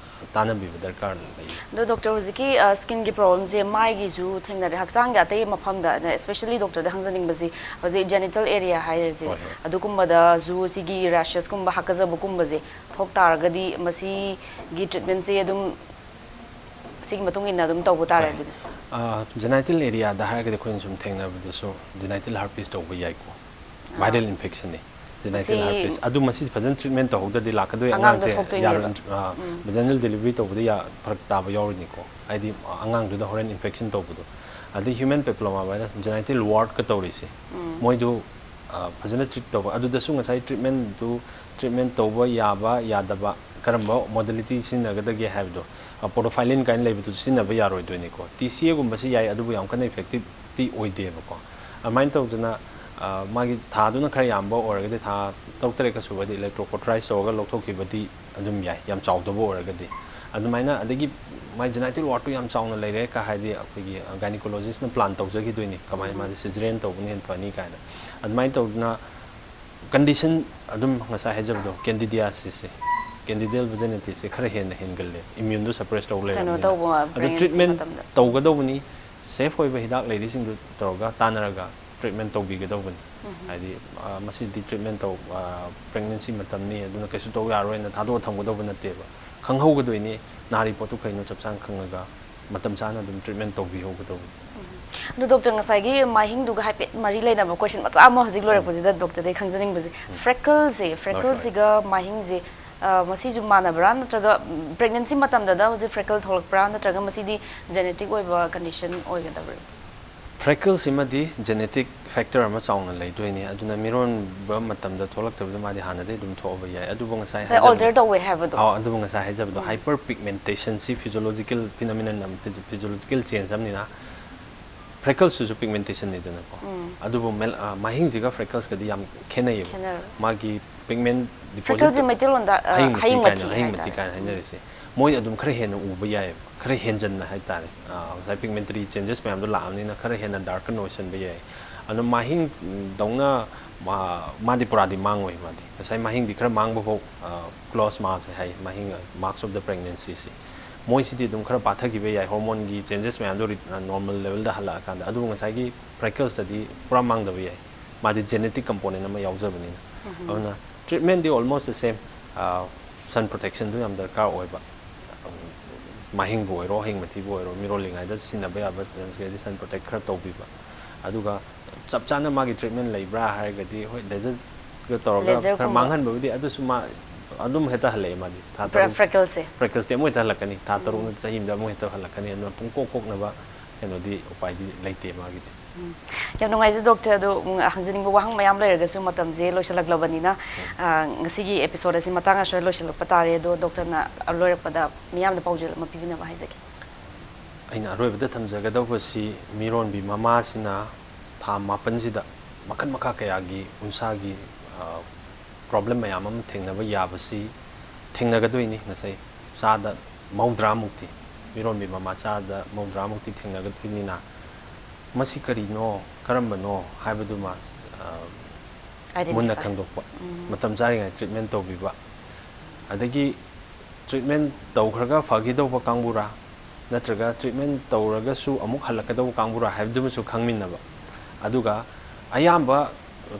ꯇꯥꯟꯅꯕꯤꯕ ꯗꯔꯀꯥꯔ ꯂꯩ꯫ ꯑꯗꯣ ꯗꯣꯛꯇꯔ, ꯍꯧꯖꯤꯛꯀꯤ, ꯑ, ꯁ꯭ꯀꯤꯟꯒꯤ ꯄ꯭ꯔꯣꯕ꯭ꯂꯦꯝꯁꯦ ꯃꯥꯏꯒꯤꯁꯨ ꯊꯦꯡꯅꯔꯦ, ꯍꯛꯆꯥꯡꯒꯤ ꯑꯇꯩ ꯃꯐꯝꯗ, ꯑꯗ especially ꯗꯣꯛꯇꯔꯗ ꯍꯪꯖꯅꯤꯡꯕꯁꯤ ꯍꯧꯖꯤꯛ ꯖꯦꯅꯤꯇꯦꯜ ꯑꯦꯔꯤꯌꯥ ꯍꯥꯏꯔꯁꯦ, ꯍꯣꯏ, ꯍꯣꯏ꯫ ꯑꯗꯨꯒꯨꯝꯕꯗꯁꯨ ꯁꯤꯒꯤ ꯔꯦꯁꯦꯁꯀꯨꯝꯕ, ꯍꯥꯀꯠꯆꯕꯒꯨꯝꯕꯁꯦ ꯊꯣꯛ ꯇꯥꯔꯒꯗꯤ ꯃꯁꯤꯒꯤ ꯇ꯭ꯔꯤꯠꯃꯦꯟꯁꯦ ꯑꯗꯨꯝ ꯁꯤꯒꯤ ꯃꯇꯨꯡ ꯏꯟꯅ ꯑꯗꯨꯝ ꯇꯧꯕ ꯇꯥꯔꯦ꯫ ꯍꯣꯏ꯫ ꯑꯗꯨꯗꯤ ꯖꯦꯅꯥꯏꯇꯦꯜ ꯑꯦꯔꯤꯌꯥꯗ ꯍꯥꯏꯔꯒꯗꯤ ꯑꯩꯈꯣꯏꯅ ꯁꯨꯝ ꯊꯦꯡꯅꯕꯗꯁꯨ ꯖꯦꯅꯥꯏꯇꯦꯜ ꯍꯔꯄꯤꯁ ꯇꯧꯕ ꯌꯥꯏꯀꯣ, ꯚꯥꯏꯔꯦꯜ ꯏꯟꯐꯦꯛꯁꯟꯅꯤ ꯖꯦꯅꯥꯏꯇꯦꯜ ꯃꯁꯤ ꯍꯔꯄꯤꯁ꯫ ꯑꯗꯨ ꯃꯁꯤ ꯐꯖꯅ ꯇ꯭ꯔꯤꯠꯃꯦꯟ ꯇꯧꯍꯧꯗ꯭ꯔꯗꯤ ꯂꯥꯛꯀꯗꯣꯏ ꯑꯉꯥꯡꯗ ꯑꯉꯥꯡꯁꯦ ꯁꯣꯛꯇꯣꯏꯅꯦꯕ꯫ ꯌꯥꯔꯣꯏ, ꯚꯦꯖꯅꯦꯜ ꯗꯦꯂꯤꯚꯔꯤ ꯇꯧꯕꯗ ꯌꯥ- ꯐꯔꯛ ꯇꯥꯕ ꯌꯥꯎꯔꯤꯅꯤꯀꯣ, ꯍꯥꯏꯗꯤ ꯑꯉꯥꯡꯗꯨꯗ ꯍꯣꯔꯦꯟ ꯏꯟꯐꯦꯛꯁꯟ ꯇꯧꯕꯗꯣ꯫ ꯑꯗꯩ ꯍ꯭ꯌꯨꯃꯦꯟ ꯄꯦꯄꯤꯂꯣꯃꯥ ꯚꯥꯏꯔꯁ ꯖꯦꯅꯥꯏꯇꯦꯜ ꯋꯥꯔꯠꯀ ꯇꯧꯔꯤꯁꯦ, ꯃꯣꯏꯗꯨ ꯑ, ꯐꯖꯅ ꯇ꯭ꯔꯤꯠ ꯇꯧꯕ, ꯑꯗꯨꯗꯁꯨ ꯉꯁꯥꯏ ꯇ꯭ꯔꯤꯠꯃꯦꯟꯗꯨ, ꯇ꯭ꯔꯤꯠꯃꯦꯟ ꯇꯧꯕ ꯌꯥꯕ ꯌꯥꯗꯕ, ꯀꯔꯝꯕ ꯃꯣꯗꯦꯂꯤꯇꯤ ꯁꯤꯖꯤꯟꯅꯒꯗꯒꯦ ꯍꯥꯏꯕꯗꯣ, ꯄꯣꯔꯣꯐꯥꯏꯂꯤꯟ ꯀꯥꯏꯅ ꯂꯩꯕꯗꯨ ꯁꯤꯖꯤꯟꯅꯕ ꯌꯥꯔꯣꯏꯗꯣꯏꯅꯤꯀꯣ꯫ ꯇꯤ ꯁꯤ ꯑꯦꯒꯨꯝꯕꯁꯤ ꯌꯥꯏ, ꯑꯗꯨꯕꯨ ꯌꯥꯝ ꯀꯟꯅ ꯏꯐꯦꯛꯇꯤꯞꯇꯤ ꯑꯣꯏꯗꯦꯕꯀꯣ꯫ ꯑꯗꯨꯃꯥꯏꯅ ꯇꯧꯗꯅ, ꯑ, ꯃꯥꯒꯤ ꯊꯥꯗꯨꯅ ꯈꯔ ꯌꯥꯝꯕ ꯑꯣꯏꯔꯒꯗꯤ, ꯊꯥ ꯇꯔꯨꯛ ꯇꯔꯦꯠꯀ ꯁꯨꯕꯗꯤ ꯏꯂꯦꯛꯇ꯭ꯔꯣꯀꯣꯇ꯭ꯔꯥꯏꯁ ꯇꯧꯔꯒ ꯂꯧꯊꯣꯛꯈꯤꯕꯗꯤ ꯑꯗꯨꯝ ꯌꯥꯏ, ꯌꯥꯝ ꯆꯥꯎꯗꯕ ꯑꯣꯏꯔꯒꯗꯤ꯫ ꯑꯗꯨꯃꯥꯏꯅ, ꯑꯗꯒꯤ ꯃꯥꯏ ꯖꯦꯅꯥꯏꯇꯦꯜ ꯋꯥꯔꯠꯇꯨ ꯌꯥꯝ ꯆꯥꯎꯅ ꯂꯩꯔꯦ ꯀ ꯍꯥꯏꯗꯤ, ꯑꯩꯈꯣꯏꯒꯤ ꯒꯥꯏꯅꯤꯀꯣꯂꯣꯖꯤꯁꯅ ꯄ꯭ꯂꯥꯟ ꯇꯧꯖꯈꯤꯗꯣꯏꯅꯤ, ꯀꯃꯥꯏꯅ ꯃꯥꯁꯦ ꯁꯤꯖꯔꯤꯌꯟ ꯇꯧꯕꯅ ꯍꯦꯟꯅ ꯐꯅꯤ ꯀꯥꯏꯅ꯫ ꯑꯗꯨꯃꯥꯏꯅ ꯇꯧꯗꯅ ꯀꯟꯗꯤꯁꯟ ꯑꯗꯨꯝ ꯉꯁꯥꯏ ꯍꯥꯏꯖꯕꯗꯣ, ꯀꯦꯟꯗꯤꯗꯤꯌꯥꯁꯤꯁꯁꯦ, ꯀꯦꯟꯗꯤꯗꯤꯌꯦꯜ ꯚꯦꯖꯤꯅꯤꯇꯤꯁꯦ ꯈꯔ ꯍꯦꯟꯅ ꯍꯦꯟꯒꯜꯂꯦ, ꯏꯃ꯭ꯌꯨꯟꯗꯣ ꯁꯄ꯭ꯔꯦꯁ ꯇꯧ ꯀꯩꯅꯣ ꯂꯩꯔꯕꯅꯤꯅ꯫ ꯇꯧꯕ, ꯑꯗꯨ pregnancy ꯇ꯭ꯔꯤꯠꯃꯦꯟ ꯃꯇꯝꯗ꯫ ꯇꯧꯒꯗꯧꯕꯅꯤ, ꯁꯦꯐ ꯑꯣꯏꯕ ꯍꯤꯗꯥꯛ ꯂꯩꯔꯤꯁꯤꯡꯗꯨ ꯇꯧꯔꯒ ꯇꯥꯟꯅꯔꯒ ꯇ꯭ꯔꯤꯠꯃꯦꯟ ꯇꯧꯕꯤꯒꯗꯧꯕꯅꯤ꯫ ꯍꯥꯏꯗꯤ, ꯑ, ꯃꯁꯤꯗꯤ ꯇ꯭ꯔꯤꯠꯃꯦꯟ ꯇꯧ, ꯄ꯭ꯔꯦꯒꯅꯦꯟꯁꯤ ꯃꯇꯝꯅꯤ, ꯑꯗꯨꯅ ꯀꯩꯁꯨ ꯇꯧ ꯌꯥꯔꯣꯏꯅ ꯊꯥꯗꯣꯛꯑ ꯊꯝꯒꯗꯧꯕ ꯅꯠꯇꯦꯕ꯫ ꯈꯪꯍꯧꯒꯗꯣꯏꯅꯤ, ꯅꯥꯔꯤ ꯄꯣꯠꯇꯨ ꯀꯩꯅꯣ ꯆꯞ ꯆꯥꯅ ꯈꯪꯉꯒ ꯃꯇꯝ ꯆꯥꯅ ꯑꯗꯨꯝ ꯇ꯭ꯔꯤꯠꯃꯦꯟ ꯇꯧꯕꯤꯍꯧꯒꯗꯧꯕꯅꯤ꯫ ꯑꯗꯨ ꯗꯣꯛꯇꯔ, ꯉꯁꯥꯏꯒꯤ ꯃꯍꯤꯡꯗꯨꯒ ꯍꯥꯏꯐꯦꯠ ꯃꯔꯤ ꯂꯩꯅꯕ ꯀꯣꯏꯁꯟ ꯃꯆꯥ ꯑꯃ ꯍꯧꯖꯤꯛ ꯂꯣꯏꯔꯛꯄꯁꯤꯗ ꯗꯣꯛꯇꯔꯗꯒꯤ ꯈꯪꯖꯅꯤꯡꯕꯁꯦ, ꯐ꯭ꯔꯦꯀꯜꯁꯦ, ꯐ꯭ꯔꯦꯀꯜꯁꯤꯒ ꯃꯍꯤꯡꯁꯦ, ꯑ, ꯃꯁꯤꯁꯨ ꯃꯥꯟꯅꯕ꯭ꯔꯥ, ꯅꯠꯇ꯭ꯔꯒ ꯄ꯭ꯔꯦꯒꯅꯦꯟꯁꯤ ꯃꯇꯝꯗꯗ ꯍꯧꯖꯤꯛ ꯐ꯭ꯔꯦꯀꯜ ꯊꯣꯛꯂꯛꯄ꯭ꯔꯥ, ꯅꯠꯇ꯭ꯔꯒ ꯃꯁꯤꯗꯤ ꯖꯦꯅꯦꯇꯤꯛ ꯑꯣꯏꯕ ꯀꯟꯗꯤꯁꯟ ꯑꯣꯏꯒꯗꯕ꯭ꯔꯥ? ꯐ꯭ꯔꯦꯀꯜꯁꯤꯃꯗꯤ ꯖꯦꯅꯦꯇꯤꯛ ꯐꯦꯛꯇꯔ ꯑꯃ ꯆꯥꯎꯅ ꯂꯩꯗꯣꯏꯅꯤ, ꯑꯗꯨꯅ ꯃꯤꯔꯣꯟꯕ ꯃꯇꯝꯗ ꯊꯣꯛꯂꯛꯇꯕꯗ ꯃꯥꯗꯤ ꯍꯥꯟꯅꯗꯒꯤ ꯑꯗꯨꯝ ꯊꯣꯛꯑꯕ ꯌꯥꯏ꯫ ꯑꯗꯨꯕꯨ ꯉꯁꯥꯏ ꯉꯁꯥꯏ ꯑꯣꯜꯇꯔ ꯇꯧꯋꯦ ꯍꯥꯏꯕꯗꯣ꯫ ꯑꯥꯎ, ꯑꯗꯨꯕꯨ ꯉꯁꯥꯏ ꯍꯥꯏꯖꯕꯗꯣ, ꯍꯥꯏꯄꯔ ꯄꯤꯒꯃꯦꯟꯇꯦꯁꯟꯁꯤ ꯐꯤꯖꯣꯂꯣꯖꯤꯀꯦꯜ ꯐꯤꯅꯣꯃꯤꯅꯟ ꯑꯃ, ꯐꯤꯖꯣꯂꯣꯖꯤꯀꯦꯜ ꯆꯦꯟꯖ ꯑꯃꯅꯤꯅ, ꯐ꯭ꯔꯦꯀꯜꯁꯤꯁꯨ ꯄꯤꯒꯃꯦꯟꯇꯦꯁꯟꯅꯤꯗꯅꯀꯣ꯫ ꯑꯗꯨꯕꯨ ꯃꯦꯜ-, ꯑ, ꯃꯍꯤꯡꯁꯤꯒ ꯐ꯭ꯔꯦꯀꯜꯁꯀꯗꯤ ꯌꯥꯝ ꯈꯦꯠꯅꯩꯌꯦꯕ꯫ ꯈꯦꯠꯅꯔꯦ꯫ ꯃꯥꯒꯤ ꯄꯤꯒꯃꯦꯟ ꯗꯤꯄꯣꯖꯤꯠ, ꯐ꯭ꯔꯦꯀꯜꯁꯦ ꯃꯩꯇꯩꯂꯣꯟꯗ, ꯑ, ꯍꯌꯤꯡ ꯃꯊꯤ ꯍꯌꯤꯡ ꯀꯥꯏꯅ, ꯃꯊꯤ ꯍꯌꯤꯡ ꯍꯥꯏꯇꯥꯔꯦ꯫ ꯃꯊꯤ ꯀꯥꯏꯅ ꯍꯥꯏꯅꯔꯤꯁꯦ, ꯃꯣꯏ ꯑꯗꯨꯝ ꯈꯔ ꯍꯦꯟꯅ ꯎꯕ ꯌꯥꯏꯑꯕ, ꯈꯔ ꯍꯦꯟꯖꯟꯅ ꯍꯥꯏꯇꯥꯔꯦ꯫ ꯑ, ꯉꯁꯥꯏ ꯄꯤꯒꯃꯦꯟꯇꯔꯤ ꯆꯦꯟꯖꯦꯁ ꯃꯌꯥꯝꯗꯣ ꯂꯥꯛꯑꯕꯅꯤꯅ ꯈꯔ ꯍꯦꯟꯅ ꯗꯥꯔꯀꯟ ꯑꯣꯏꯁꯟꯕ ꯌꯥꯏ꯫ ꯑꯗꯣ ꯃꯍꯤꯡ ꯗꯧꯅ ꯃꯥ-, ꯃꯥꯗꯤ ꯄꯨꯔꯥꯗꯤ ꯃꯥꯡꯉꯣꯏ꯫ ꯃꯥꯗꯤ ꯉꯁꯥꯏ ꯃꯍꯤꯡꯗꯤ ꯈꯔ ꯃꯥꯡꯕ ꯐꯥꯎ, ꯑ, ꯀ꯭ꯂꯣꯁ ꯃꯥꯁꯦ ꯍꯥꯏ, ꯃꯍꯤꯡ, marks of the pregnancyꯁꯤ, ꯃꯣꯏꯁꯤꯗꯤ ꯑꯗꯨꯝ ꯈꯔ ꯄꯥꯊꯈꯤꯕ ꯌꯥꯏ, ꯍꯣꯔꯃꯣꯟꯒꯤ ꯆꯦꯟꯖꯦꯁ ꯃꯌꯥꯝꯗꯣ ꯔꯤ-, ꯅꯣꯔꯃꯦꯜ ꯂꯦꯚꯦꯜꯗ ꯍꯜꯂꯛꯑꯀꯥꯟꯗ꯫ ꯑꯗꯨꯕꯨ ꯉꯁꯥꯏꯒꯤ ꯐ꯭ꯔꯦꯀꯜꯁꯇꯗꯤ ꯄꯨꯔꯥ ꯃꯥꯡꯗꯕ ꯌꯥꯏ, ꯃꯥꯗꯤ ꯖꯦꯅꯦꯇꯤꯛ ꯀꯝꯄꯣꯅꯦꯟ ꯑꯃ ꯌꯥꯎꯖꯕꯅꯤꯅ꯫ ꯑꯗꯨꯅ ꯇ꯭ꯔꯤꯠꯃꯦꯟꯗꯤ almost the same, ꯁꯟ ꯄ꯭ꯔꯣꯇꯦꯛꯁꯟꯗꯨ ꯌꯥꯝ ꯗꯔꯀꯥꯔ ꯑꯣꯏꯕ꯫ ꯃꯍꯤꯡꯕꯨ ꯑꯣꯏꯔꯣ, ꯍꯌꯤꯡ ꯃꯊꯤꯕꯨ ꯑꯣꯏꯔꯣ, ꯃꯤꯔꯣꯜꯂꯤꯉꯩꯗ ꯁꯤꯖꯤꯟꯅꯕ ꯌꯥꯕ ꯁꯟꯁꯀ꯭ꯔꯤꯟꯗꯤ ꯁꯟ ꯄ꯭ꯔꯣꯇꯦꯛ ꯈꯔ ꯇꯧꯕꯤꯕ꯫ ꯑꯗꯨꯒ ꯆꯞ ꯆꯥꯅ ꯃꯥꯒꯤ ꯇ꯭ꯔꯤꯠꯃꯦꯟ ꯂꯩꯕ꯭ꯔꯥ ꯍꯥꯏꯔꯒꯗꯤ, ꯍꯣꯏ, ꯂꯦꯖꯔꯒ ꯇꯧꯔꯒ ꯈꯔ ꯂꯦꯖꯔꯒꯨꯝꯕ꯫ ꯃꯥꯡꯍꯟꯕꯕꯨꯗꯤ, ꯑꯗꯨꯁꯨ ꯃꯥ ꯑꯗꯨꯝ ꯍꯦꯛꯇ ꯍꯜꯂꯛꯑꯦ ꯃꯥꯗꯤ꯫ ꯊꯥ ꯇꯔꯨꯛ ꯐ꯭ꯔꯦꯀꯜꯁꯦ꯫ ꯐ꯭ꯔꯦꯀꯜꯁꯇꯤ ꯑꯃꯨꯛ ꯍꯦꯛꯇ ꯍꯜꯂꯛꯀꯅꯤ, ꯊꯥ ꯎꯝ꯫ ꯇꯔꯨꯛꯅ ꯆꯍꯤ ꯑꯃꯗ ꯑꯃꯨꯛ ꯍꯦꯛꯇ ꯍꯜꯂꯛꯀꯅꯤ꯫ ꯑꯗꯨꯅ ꯄꯨꯡꯀꯣꯛ ꯀꯣꯛꯅꯕ ꯀꯩꯅꯣꯗꯤ ꯎꯄꯥꯏꯗꯤ ꯂꯩꯇꯦ ꯃꯥꯒꯤꯗꯤ꯫ ꯎꯝ꯫ ꯌꯥꯝ ꯅꯨꯡꯉꯥꯏꯖꯩ ꯗꯣꯛꯇꯔ, ꯑꯗꯣ, ꯎꯝ, ꯍꯪꯖꯅꯤꯡꯕ ꯋꯥꯍꯪ ꯃꯌꯥꯝ ꯂꯩꯔꯒꯁꯨ ꯃꯇꯝꯁꯦ ꯂꯣꯏꯁꯤꯜꯂꯛꯂꯕꯅꯤꯅ, ꯎꯝ꯫ ꯑ, ꯉꯁꯤꯒꯤ ꯑꯦꯄꯤꯁꯣꯗ ꯑꯁꯤ ꯃꯇꯥꯡ ꯑꯁꯤꯗ ꯂꯣꯏꯁꯤꯜꯂꯛꯄ ꯇꯥꯔꯦ꯫ ꯑꯗꯣ ꯗꯣꯛꯇꯔꯅ ꯂꯣꯏꯔꯛꯄꯗ ꯃꯤꯌꯥꯝꯗ ꯄꯥꯎꯖꯦꯜ ꯑꯃ ꯄꯤꯕꯤꯅꯕ ꯍꯥꯏꯖꯒꯦ꯫ ꯑꯩꯅ ꯑꯔꯣꯏꯕꯗ ꯊꯝꯖꯒꯗꯧꯕꯁꯤ, ꯃꯤꯔꯣꯟꯕꯤ ꯃꯃꯥꯁꯤꯅ ꯊꯥ ꯃꯥꯄꯟꯁꯤꯗ ꯃꯈꯜ ꯃꯈꯥ ꯀꯌꯥꯒꯤ ꯎꯟꯁꯥꯒꯤ, ꯑ, ꯄ꯭ꯔꯣꯕ꯭ꯂꯦꯝ ꯃꯌꯥꯝ ꯑꯃ ꯊꯦꯡꯅꯕ ꯌꯥꯕꯁꯤ ꯊꯦꯡꯅꯒꯗꯣꯏꯅꯤ꯫ ꯉꯁꯥꯏ ꯆꯥꯗ ꯃꯧꯗ꯭ꯔꯥꯃꯨꯛꯇꯤ, ꯃꯤꯔꯣꯟꯕꯤ ꯃꯃꯥ ꯆꯥꯗ ꯃꯧꯗ꯭ꯔꯥꯃꯨꯛꯇꯤ ꯊꯦꯡꯅꯒꯗꯣꯏꯅꯤꯅ, ꯃꯁꯤ ꯀꯔꯤꯅꯣ, ꯀꯔꯝꯕꯅꯣ ꯍꯥꯏꯕꯗꯨꯃ, ꯑ, identify꯫ ꯃꯨꯟꯅ ꯈꯪꯗꯣꯛꯄ, ꯎꯝ꯫ ꯃꯇꯝ ꯆꯥꯔꯤꯉꯩ ꯇ꯭ꯔꯤꯠꯃꯦꯟ ꯇꯧꯕꯤꯕ, ꯑꯗꯒꯤ ꯇ꯭ꯔꯤꯠꯃꯦꯟ ꯇꯧꯈ꯭ꯔꯒ ꯐꯈꯤꯗꯧꯕ ꯀꯥꯡꯕꯨꯔꯥ, ꯅꯠꯇ꯭ꯔꯒ ꯇ꯭ꯔꯤꯠꯃꯦꯟ ꯇꯧꯔꯒꯁꯨ ꯑꯃꯨꯛ ꯍꯜꯂꯛꯀꯗꯧꯕ ꯀꯥꯡꯕꯨꯔꯥ ꯍꯥꯏꯕꯗꯨꯃꯁꯨ ꯈꯪꯃꯤꯟꯅꯕ꯫ ꯑꯗꯨꯒ ꯑꯌꯥꯝꯕ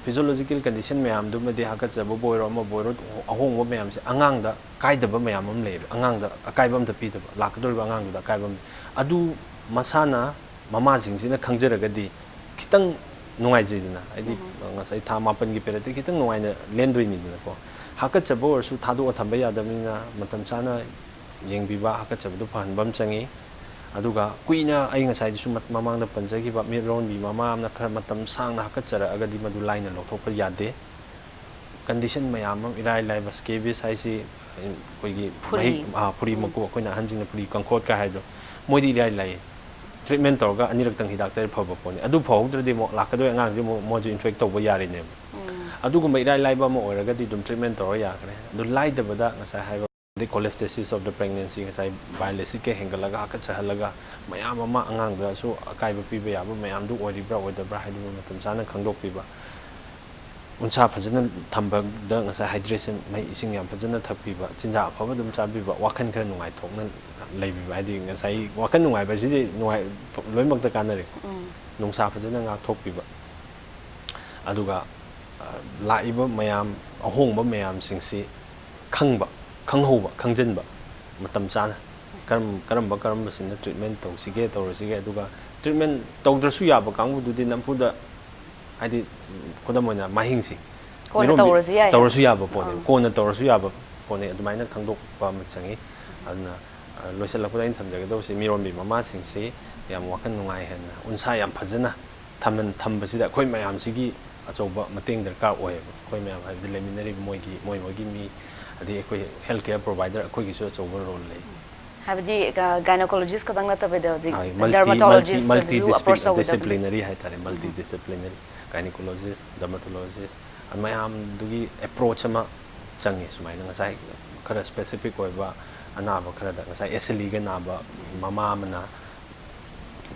ꯐꯤꯖꯣꯂꯣꯖꯤꯀꯦꯜ ꯀꯟꯗꯤꯁꯟ ꯃꯌꯥꯝꯗꯨꯃꯗꯤ, ꯍꯥꯀꯠꯆꯕꯕꯨ ꯑꯣꯏꯔꯣ, ꯑꯍꯣꯡꯕ ꯃꯌꯥꯝꯁꯦ ꯑꯉꯥꯡꯗ ꯀꯥꯏꯗꯕ ꯃꯌꯥꯝ ꯑꯃ ꯂꯩꯌꯦꯕ꯫ ꯑꯉꯥꯡꯗ ꯑꯀꯥꯏꯕ ꯑꯝꯇ ꯄꯤꯗꯕ, ꯂꯥꯛꯀꯗꯧꯔꯤꯕ ꯑꯉꯥꯡꯗꯨꯗ ꯑꯀꯥꯏꯕ ꯑꯃ꯫ ꯑꯗꯨ ꯃꯁꯥꯅ, ꯃꯃꯥꯁꯤꯡꯁꯤꯅ ꯈꯪꯖꯔꯒꯗꯤ ꯈꯤꯇꯪ ꯅꯨꯡꯉꯥꯏꯖꯩꯗꯅ, ꯍꯥꯏꯗꯤ ꯎꯝ꯫ ꯉꯁꯥꯏ ꯊꯥ ꯃꯥꯄꯟꯒꯤ ꯄꯦꯔꯦꯠꯇꯤ ꯈꯤꯇꯪ ꯅꯨꯡꯉꯥꯏꯅ ꯂꯦꯟꯗꯣꯏꯅꯤꯗꯅꯀꯣ꯫ ꯍꯥꯀꯠꯆꯕ ꯑꯣꯏꯔꯁꯨ ꯊꯥꯗꯣꯛꯑ ꯊꯝꯕ ꯌꯥꯗꯕꯅꯤꯅ, ꯃꯇꯝ ꯆꯥꯅ ꯌꯦꯡꯕꯤꯕ, ꯍꯥꯀꯠꯆꯕꯗꯨ ꯐꯍꯟꯕ ꯑꯃ ꯆꯪꯉꯤ꯫ ꯑꯗꯨꯒ ꯀꯨꯏꯅ, ꯑꯩ ꯉꯁꯥꯏꯗꯁꯨ ꯃꯠ-, ꯃꯃꯥꯡꯗ ꯄꯟꯖꯈꯤꯕ, ꯃꯤꯠꯔꯣꯟꯕꯤ ꯃꯃꯥ ꯑꯃꯅ ꯈꯔ ꯃꯇꯝ ꯁꯥꯡꯅ ꯍꯥꯀꯠꯆꯔꯛꯑꯒꯗꯤ ꯃꯗꯨ ꯂꯥꯏꯅ ꯂꯧꯊꯣꯛꯄ ꯌꯥꯗꯦ꯫ ꯀꯟꯗꯤꯁꯟ ꯃꯌꯥꯝ ꯑꯃ, ꯏꯔꯥꯏ ꯂꯥꯏꯕ ꯁ꯭ꯀꯦꯕꯤꯁ ꯍꯥꯏꯁꯤ, ꯑꯩꯈꯣꯏꯒꯤ ꯐꯨꯔꯤ꯫ ꯃꯍꯤꯛ, ꯑꯥ, ꯐꯨꯔꯤ ꯎꯝ꯫ ꯃꯀꯨ, ꯑꯩꯈꯣꯏꯅ ꯑꯍꯟꯁꯤꯡꯅ ꯐꯨꯔꯤ ꯀꯪꯈꯣꯠꯀ ꯍꯥꯏꯗꯣ, ꯃꯣꯏꯗꯤ ꯏꯔꯥꯏ ꯂꯥꯏꯌꯦ꯫ ꯇ꯭ꯔꯤꯠꯃꯦꯟ ꯇꯧꯔꯒ ꯑꯅꯤꯔꯛꯇꯪ ꯍꯤꯗꯥꯛ ꯇꯩꯔ ꯐꯕ ꯄꯣꯠꯅꯤ꯫ ꯑꯗꯨ ꯐꯍꯧꯗ꯭ꯔꯗꯤ ꯑꯃꯨꯛ ꯂꯥꯛꯀꯗꯣꯏ ꯑꯉꯥꯡꯁꯤ ꯑꯃꯨꯛ ꯃꯣꯏꯁꯨ ꯏꯟꯐꯦꯛ ꯇꯧꯕ ꯌꯥꯔꯤꯅꯦꯕ꯫ ꯎꯝ꯫ ꯑꯗꯨꯒꯨꯝꯕ ꯏꯔꯥꯏ ꯂꯥꯏꯕ ꯑꯃ ꯑꯣꯏꯔꯒꯗꯤ ꯑꯗꯨꯝ ꯇ꯭ꯔꯤꯠꯃꯦꯟ ꯇꯧꯔ ꯌꯥꯈ꯭ꯔꯦ꯫ ꯑꯗꯨ ꯂꯥꯏꯗꯕꯗ ꯉꯁꯥꯏ ꯍꯥꯏꯕ ꯑꯗꯩ cholestasis of the pregnancy, ꯉꯁꯥꯏ bile acidꯀ ꯍꯦꯟꯒꯠꯂꯒ ꯍꯥꯀꯠꯆꯍꯜꯂꯒ ꯃꯌꯥꯝ ꯑꯃ ꯑꯉꯥꯡꯗꯁꯨ ꯑꯀꯥꯏꯕ ꯄꯤꯕ ꯌꯥꯕ ꯃꯌꯥꯝꯗꯨ ꯑꯣꯏꯔꯤꯕ꯭ꯔꯥ ꯑꯣꯏꯗꯕ꯭ꯔꯥ ꯍꯥꯏꯗꯨꯃ ꯃꯇꯝ ꯆꯥꯅ ꯈꯪꯗꯣꯛꯄꯤꯕ꯫ ꯎꯟꯁꯥ ꯐꯖꯅ ꯊꯝꯕꯗ ꯉꯁꯥꯏ hydration, ꯃꯍꯤ ꯏꯁꯤꯡ ꯌꯥꯝ ꯐꯖꯅ ꯊꯛꯄꯤꯕ, ꯆꯤꯟꯖꯥꯛ ꯑꯐꯕ ꯑꯗꯨꯝ ꯆꯥꯕꯤꯕ, ꯋꯥꯈꯜ ꯈꯔ ꯅꯨꯡꯉꯥꯏꯊꯣꯛꯅ ꯂꯩꯕꯤꯕ꯫ ꯍꯥꯏꯗꯤ ꯉꯁꯥꯏ ꯋꯥꯈꯜ ꯅꯨꯡꯉꯥꯏꯕ ꯍꯥꯏꯁꯤꯗꯤ ꯅꯨꯡꯉꯥꯏ-, ꯂꯣꯏꯅꯃꯛꯇ ꯀꯥꯟꯅꯔꯦ꯫ ꯎꯝ꯫ ꯅꯨꯡꯁꯥ ꯐꯖꯅ ꯉꯥꯛꯊꯣꯛꯄꯤꯕ꯫ ꯑꯗꯨꯒ, ꯑ, ꯂꯥꯛꯏꯕ ꯃꯌꯥꯝ, ꯑꯍꯣꯡꯕ ꯃꯌꯥꯝꯁꯤꯡꯁꯤ ꯈꯪꯕ, ꯈꯪꯍꯧꯕ, ꯈꯪꯖꯤꯟꯕ ꯃꯇꯝ ꯆꯥꯅ꯫ ꯀꯔꯝ ꯀꯔꯝꯕ ꯀꯔꯝꯕꯁꯤꯅ ꯇ꯭ꯔꯤꯠꯃꯦꯟ ꯇꯧꯁꯤꯒꯦ, ꯇꯧꯔꯣꯏꯁꯤꯒꯦ, ꯑꯗꯨꯒ ꯇ꯭ꯔꯤꯠꯃꯦꯟ ꯇꯧꯗ꯭ꯔꯁꯨ ꯌꯥꯕ ꯀꯥꯡꯕꯨꯗꯨꯗꯤ ꯅꯝꯐꯨꯗ, ꯍꯥꯏꯗꯤ, ꯈꯨꯗꯝ ꯑꯣꯏꯅ ꯃꯍꯤꯡꯁꯤ, ꯀꯣꯟꯅ ꯃꯤꯔꯣꯟꯕꯤ- ꯇꯧꯔꯁꯨ ꯌꯥꯏ꯫ ꯇꯧꯔꯁꯨ ꯌꯥꯕ ꯄꯣꯠꯅꯦ, ꯑꯥ꯫ ꯀꯣꯟꯅ ꯇꯧꯔꯁꯨ ꯌꯥꯕ ꯄꯣꯠꯅꯦ, ꯑꯗꯨꯃꯥꯏꯅ ꯈꯪꯗꯣꯛꯄ ꯑꯃ ꯆꯪꯉꯤ꯫ ꯑꯗꯨꯅ, ꯑ, ꯂꯣꯏꯁꯤꯜꯂꯛꯄꯗ ꯑꯩꯅ ꯊꯝꯖꯒꯗꯧꯕꯁꯤ, ꯃꯤꯔꯣꯟꯕꯤ ꯃꯃꯥꯁꯤꯡꯁꯤ ꯌꯥꯝ ꯋꯥꯈꯜ ꯅꯨꯡꯉꯥꯏꯍꯟꯅ, ꯎꯟꯁꯥ ꯌꯥꯝ ꯐꯖꯅ ꯊꯝꯍꯟ ꯊꯝꯕꯁꯤꯗ ꯑꯩꯈꯣꯏ ꯃꯌꯥꯝꯁꯤꯒꯤ ꯑꯆꯧꯕ ꯃꯇꯦꯡ ꯗꯔꯀꯥꯔ ꯑꯣꯏꯌꯦꯕ꯫ ꯑꯩꯈꯣꯏ ꯃꯌꯥꯝ, ꯍꯥꯏꯕꯗꯤ ꯂꯩꯃꯤꯟꯅꯔꯤꯕ ꯃꯣꯏꯒꯤ, ꯃꯣꯏ ꯃꯣꯏꯒꯤ ꯃꯤ, ꯑꯗꯩ ꯑꯩꯈꯣꯏ health care provider, ꯑꯩꯈꯣꯏꯒꯤꯁꯨ ꯑꯆꯧꯕ ꯔꯣꯜ ꯂꯩ꯫ ꯍꯥꯏꯕꯗꯤ ꯒꯥꯏꯅꯣꯀꯣꯂꯣꯖꯤꯁ ꯈꯛꯇꯪ ꯅꯠꯇꯕꯤꯗ ꯍꯧꯖꯤꯛ ꯍꯣꯏ, multi- ꯗꯔꯃꯥꯇꯣꯂꯣꯖꯤꯁ multi- multi ꯑꯗꯨꯁꯨ ꯑꯄ꯭ꯔꯣꯆ ꯇꯧꯒꯗꯕꯅꯤ꯫ disciplinary ꯍꯥꯏꯇꯥꯔꯦ, multi disciplinary, ꯒꯥꯏꯅꯤꯀꯣꯂꯣꯖꯤꯁ, ꯗꯔꯃꯥꯇꯣꯂꯣꯖꯤꯁ, ꯃꯌꯥꯝꯗꯨꯒꯤ ꯑꯦꯄ꯭ꯔꯣꯆ ꯑꯃ ꯆꯪꯉꯦ꯫ ꯁꯨꯃꯥꯏꯅ ꯉꯁꯥꯏ ꯈꯔ ꯁ꯭ꯄꯦꯁꯤꯐꯤꯛ ꯑꯣꯏꯕ ꯑꯅꯥꯕ ꯈꯔꯗ, ꯉꯁꯥꯏ ꯑꯦꯁ ꯑꯦꯜ ꯏꯒ ꯅꯥꯕ ꯃꯃꯥ ꯑꯃꯅ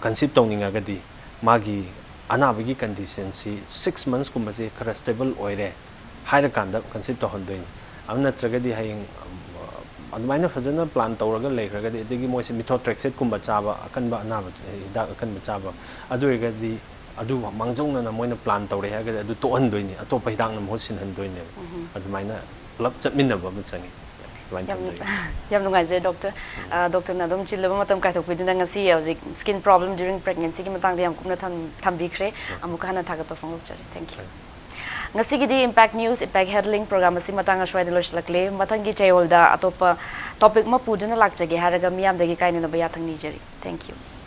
ꯀꯟꯁꯤꯞ ꯇꯧꯅꯤꯡꯉꯒꯗꯤ, ꯃꯥꯒꯤ ꯑꯅꯥꯕꯒꯤ ꯀꯟꯗꯤꯁꯟꯁꯤ ꯁꯤꯛꯁ ꯃꯟꯁꯀꯨꯝꯕꯁꯦ ꯈꯔ ꯁ꯭ꯇꯦꯕꯜ ꯑꯣꯏꯔꯦ ꯍꯥꯏꯔꯀꯥꯟꯗ ꯀꯟꯁꯤꯞ ꯇꯧꯍꯟꯗꯣꯏꯅꯤ꯫ ꯑꯗꯨ ꯅꯠꯇ꯭ꯔꯒꯗꯤ ꯍꯌꯦꯡ, ꯑꯝ, ꯑꯗꯨꯃꯥꯏꯅ ꯐꯖꯅ ꯄ꯭ꯂꯥꯟ ꯇꯧꯔꯒ ꯂꯩꯈ꯭ꯔꯒꯗꯤ, ꯑꯗꯒꯤ ꯃꯣꯏꯁꯦ ꯃꯤꯊꯣꯇ꯭ꯔꯦꯛꯁꯦꯠꯀꯨꯝꯕ ꯆꯥꯕ, ꯑꯀꯟꯕ ꯑꯅꯥꯕ ꯍꯤꯗꯥꯛ ꯑꯀꯟꯕ ꯆꯥꯕ, ꯑꯗꯨ ꯑꯣꯏꯔꯒꯗꯤ ꯑꯗꯨ ꯃꯥꯡꯖꯧꯅꯅ ꯃꯣꯏꯅ ꯄ꯭ꯂꯥꯟ ꯇꯧꯔꯦ ꯍꯥꯏꯔꯒꯗꯤ ꯑꯗꯨ ꯇꯣꯛꯍꯟꯗꯣꯏꯅꯤ, ꯑꯇꯣꯞꯄ ꯍꯤꯗꯥꯛꯅ ꯃꯍꯨꯠ ꯁꯤꯟꯍꯟꯗꯣꯏꯅꯦꯕ꯫ ꯑꯗꯨꯃꯥꯏꯅ ꯄꯨꯂꯞ ꯆꯠꯃꯤꯟꯅꯕ ꯑꯃ ꯆꯪꯉꯤ꯫ ꯑꯗꯨꯃꯥꯏꯅ ꯌꯥꯝ ꯊꯝꯖꯒꯦ꯫ ꯌꯥꯝ ꯅꯨꯡꯉꯥꯏꯖꯩ ꯗꯣꯛꯇꯔ꯫ ꯑ, ꯗꯣꯛꯇꯔꯅ ꯑꯗꯨꯝ ꯆꯤꯜꯂꯕ ꯃꯇꯝ ꯀꯥꯏꯊꯣꯛꯄꯤꯗꯨꯅ ꯉꯁꯤ ꯍꯧꯖꯤꯛ skin problem during pregnancyꯒꯤ ꯃꯇꯥꯡꯗ ꯌꯥꯝ ꯀꯨꯞꯅ ꯊꯝ- ꯊꯝꯕꯤꯈ꯭ꯔꯦ꯫ ꯑꯃꯨꯛꯀ ꯍꯟꯅ ꯊꯥꯒꯠꯄ ꯐꯣꯡꯗꯣꯛꯆꯔꯤ꯫ Thank you꯫ ꯉꯁꯤꯒꯤꯗꯤ Impact News, Impact Health Link program ꯑꯁꯤ ꯃꯇꯥꯡ ꯑꯁ꯭ꯋꯥꯏꯗ ꯂꯣꯏꯁꯤꯜꯂꯛꯂꯦ꯫ ꯃꯊꯪꯒꯤ ꯆꯌꯣꯜꯗ ꯑꯇꯣꯞꯄ topic ꯑꯃ ꯄꯨꯗꯨꯅ ꯂꯥꯛꯆꯒꯦ ꯍꯥꯏꯔꯒ ꯃꯤꯌꯥꯝꯗꯒꯤ ꯀꯥꯏꯅꯅꯕ ꯌꯥꯊꯪ ꯅꯤꯖꯔꯤ꯫ Thank you꯫